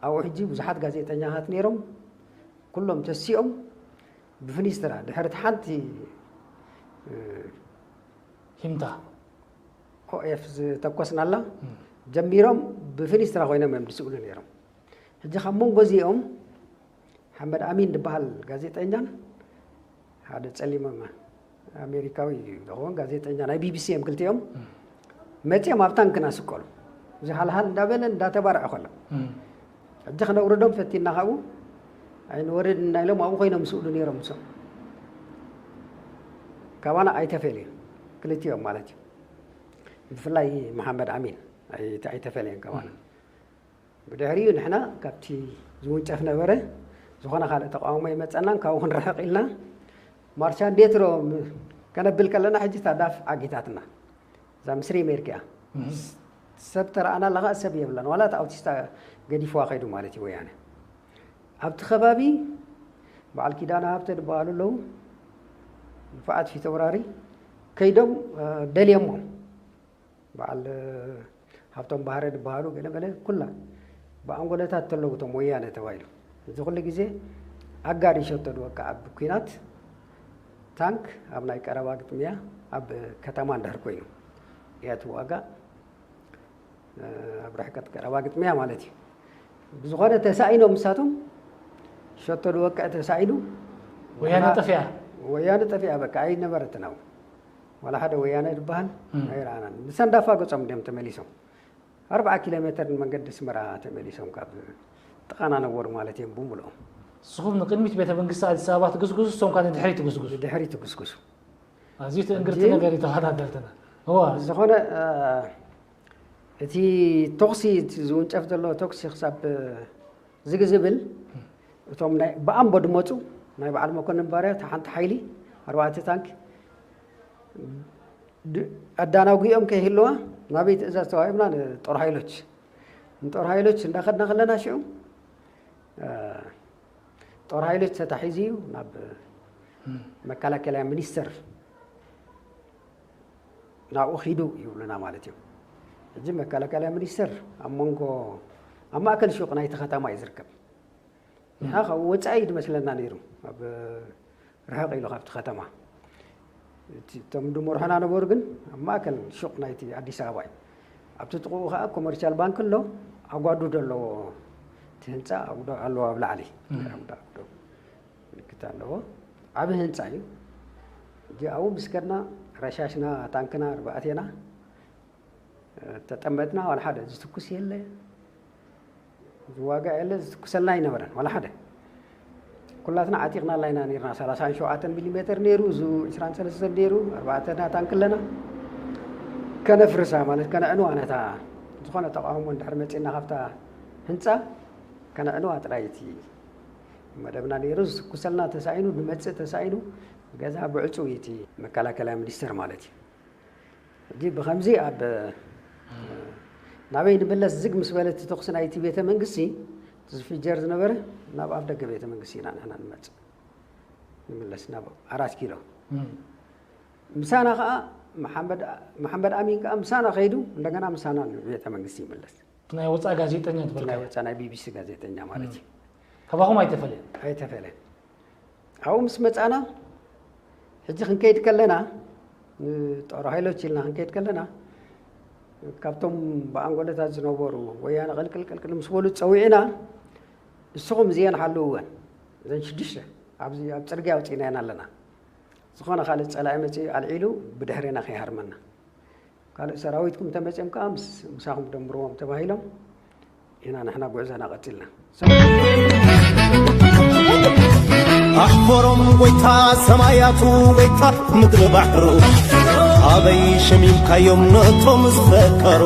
ኣብኡ ሕጂ ብዙሓት ጋዜጠኛታት ነይሮም። ኩሎም ተሲኦም ብፍኒስትራ ድሕሪ እቲ ሓንቲ፣ እ፣ ሂምታ። ኦኤፍ ዝተኮስናላ እም። ጀሚሮም ብፍኒስትራ ኮይኖም እዮም ዝስእሉ ነይሮም። ሕጂ ካብ መንጎ እዚኦም ሓመድ ኣሚን ዝበሃል ጋዜጠኛን ሓደ ጸሊም ኣሜሪካዊ ዝኸውን ጋዜጠኛ ናይ ቢ ቢ ሲ እዮም ክልቲኦም። እም። መጺኦም ኣብ ታንክና ስቀሉ። እዚ ሃልሃል እንዳበለ እንዳተባርዐ ከሎ። እም። ሕጂ ክነውርዶም ፈቲና ካብኡ ኣይንወርድ እና ኢሎም ኣብኡ ኮይኖም ዝስእሉ ነይሮም። እሶም ካባና ኣይተፈልዩ ክልቲኦም ማለት እዩ። ብፍላይ መሓመድ ኣሚን ኣይ-፣ ኣይተፈለየን ካባና። እም። ብድሕሪኡ ንሕና ካብቲ ዝውንጨፍ ነበረ፣ ዝኾነ ካልእ ተቃውሞ ይመጸናን ካብኡ ክንርሕቕ ኢልና ማርሻ እንዴትሮ ም-፣ ከነብል ከለና ሕጂ እታ ዳፍ ዓጊታትና። እዛ ምስሪ ኣሜሪካ እያ። እም። ሰብ ተረኣና ኣለኻ ሰብ የብላን። ዋላ እታ ኣውቲስታ ገዲፍዋ ከይዱ ማለት እዩ ወያነ። ኣብቲ ከባቢ በዓል ኪዳነ ሃብተ ዝበሃሉ ኣለዉ። ንፉዓት ፊተውራሪ ከይዶም፣ እ፣ ደልዮሞም። በዓል ሃብቶም ባህረ ዝበሃሉ ገለ መለ ኩላ ብኣንጎለታት ተለዉ እቶም ወያነ ተባሂሉ። እዚ ኩሉ ግዜ ኣጋር ይሸቶ ዝወቅዕ ኣብ ኲናት ታንክ ኣብ ናይ ቀረባ ግጥምያ ኣብ ከተማ እንድሕር ኮይኑ እያ ትዋጋእ። ኣብ ርሕቀት ቀረባ ግጥምያ ማለት እዩ። ብዝኾነ ተሳኢኖም ንሳቶም ሸቶ ዝወቅዕ ተሳኢኑ ወያነ ንሕና ጠፊኣ። ወያነ ጠፊኣ በቃ ኣይነበረትን ኣብኡ። ዋላ ሓደ ወያነ ዝበሃል እም። ኣይረኣናን። ብሰንዳፋ ገጾም እንዲዮም ተመሊሶም። ኣርብዓ ኪሎ ሜተር ንመንገዲ ኣስመራ ተመሊሶም ካብ ጥቓና ነበሩ ማለት እዮም ብምልኦም። ንስኹም ንቅድሚት ቤተ መንግስቲ ኣዲስ ኣበባ ትግስግሱ፣ እሶም ከኣ ንድሕሪት ትግስግሱ። ንድሕሪት ትግስግሱ። ኣዝዩ ትእንግርቲ ሕጂ ነገር እዩ ተኸታተልትና። እዋ። ዝኾነ፣ እ፣ እቲ ተኹሲ፣ እቲ ዝውንጨፍ ዘሎ ተኹሲ ክሳብ ዝግ ዝብል፣ እቶም ናይ ብኣምቦ ዝመጹ ናይ በዓል መኮንን ባርያ፣ እታ ሓንቲ ሓይሊ፣ ኣርባዕተ ታንክ፣ ድ-፣ ኣዳናጒኦም ከይህልዋ ናበይ ትእዛዝ ተዋሂብና? ንጦር ሃይሎች። ንጦር ሃይሎች እንዳኸድና ከለና ሽዑ፣ እ፣ ጦር ሃይሎች ተታሒዙ እዩ ናብ እም። መከላከልያ ሚኒስተር ናብኡ ኺዱ ይብሉና ማለት እዩ። ሕጂ መከላከልያ ሚኒስተር ኣብ መንጎ፣ ኣብ ማእከል ሹቕ ናይቲ ከተማ እዩ ዝርከብ። ንሕና እም። ካብኡ ወጻኢ እዩ ዝመስለና ነይሩ፣ ኣብ ርሕቕ ኢሉ ካብቲ ከተማ። እቲ፣ እቶም ዝመርሑና ነበሩ ግን ኣብ ማእከል ሹቕ ናይቲ ኣዲስ ኣበባ እዩ። ኣብቲ ጥቕኡ ኸኣ ኮመርሻል ባንክ ኣሎ፣ ኣጓዱ ዘለዎ እቲ ህንጻ ኣጉዶ ኣለዎ ኣብ ላዕሊ። እም። ኣጉዶ፣ ኣጉዶ ምልክት ኣለዎ። ዓቢ ህንጻ እዩ። ሕጂ ኣብኡ ምስ ከድና ረሻሽና፣ ታንክና፣ ኣርባዕቴና፣ እ፣ ተጠመትና፣ ዋላ ሓደ ዝትኩስ የለ፣ ዝዋጋእ የለ፣ ዝትኩሰልና ኣይነበረን፣ ዋላ ሓደ። ኩላትና ዓጢቕናላ ኢና ነይርና። ሰላሳን ሸውዓተን ሚሊ ሜተር ነይሩ፣ እዙ ዕስራን ሰለስተን ነይሩ፣ ኣርባዕተ ታንክ ኣለና። ከነፍርሳ ማለት ከነዕንዋ ነታ ዝኾነ ተቃውሞ እንድሕር መጺእና ካብታ ህንጻ ከነዕንዋ ጥራይ እቲ መደብና ነይሩ። ዝትኩሰልና ተሳኢኑ፣ ንመጽእ ተሳኢኑ፣ ገዛ ብዕጹው እዩ እቲ መከላከልያ ሚኒስተር ማለት እዩ። ሕጂ ብኸምዚ ኣብ፣ ናበይ ንመለስ ዝግ ምስ በለ እቲ ተኹሲ ናይቲ ቤተ መንግስቲ፣ ዝፍጀር ዝነበረ ናብ ኣፍ ደገ ቤተ መንግስቲ ኢና ንሕና ንመጽእ፣ ንምለስ ናብ ኣራት ኪሎ። ምሳና ከዓ መሓመድ ኣሚን ከዓ ምሳና ከይዱ፣ እንደገና ምሳና ንቤተ መንግስቲ ይምለስ። ናይ ወፃእ ጋዜጠኛ ትበልካ ናይ ወፃእ ናይ ቢቢሲ ጋዜጠኛ ማለት እዩ። ካባኹም ኣይተፈለየን። ኣይተፈለየን። ኣብኡ ምስ መፃና፣ ሕጂ ክንከይድ ከለና፣ ንጦር ሃይሎች ኢልና ክንከይድ ከለና፣ ካብቶም ብኣንጎለታት ዝነበሩ ወያነ ቅልቅል ቅልቅል ምስ በሉ ፀዊዕና፣ ንስኹም እዚአን ሓልውወን፣ እዘን ሽዱሽተ ኣብዚ ኣብ ፅርግያ ኣውፂእናየን ኣለና። ዝኾነ ካልእ ፀላኢ መፂኡ ኣልዒሉ ብድሕሬና ከይሃርመና። ካልእ ሰራዊትኩም ተመፅኦም ከዓ ምስ ምሳኹም ደምርዎም ተባሂሎም ኢና ንሕና ጉዕዞና ቀፂልና። ኣሕፈሮም ጎይታ ሰማያቱ ጎይታ ምድሪ ባሕሩ ኣበይ ሸሚምካዮም ነቶም ዝፈከሩ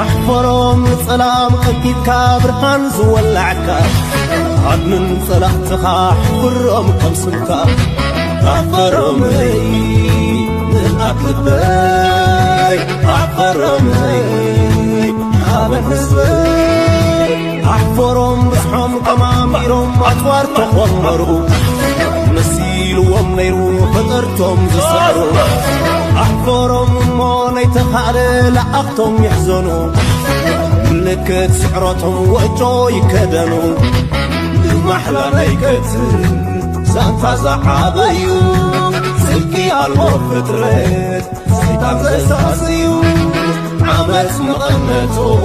ኣሕፈሮም ንጸላም ቀዲድካ ብርሃን ዝወላዕካ ኣድምን ጸላእትኻ ሕፍሮም ከም ስምካ ኣሕፈሮመይ ንኣት ልበይ ኣሕፈሮመይ ኣበን ህዝበይ ኣሕፈሮም ብዝሖም ቀማሚሮም ኣጽዋር ተኾመሩ መሲልዎም ነይሩ ፈጠርቶም ዝሰዕሩ ኣሕፈሮም እሞ ናይ ተኻእለ ለኣኽቶም ይሕዘኑ ምልክት ስዕረቶም ወጮ ይከደኑ ንማሕላ ናይ ቀትር ዛንታ ዝዓበዩ ጽልቂ ኣልቦ ፍጥረት ሰይጣን ዘሳስዩ ዓመፅ መቐነቶም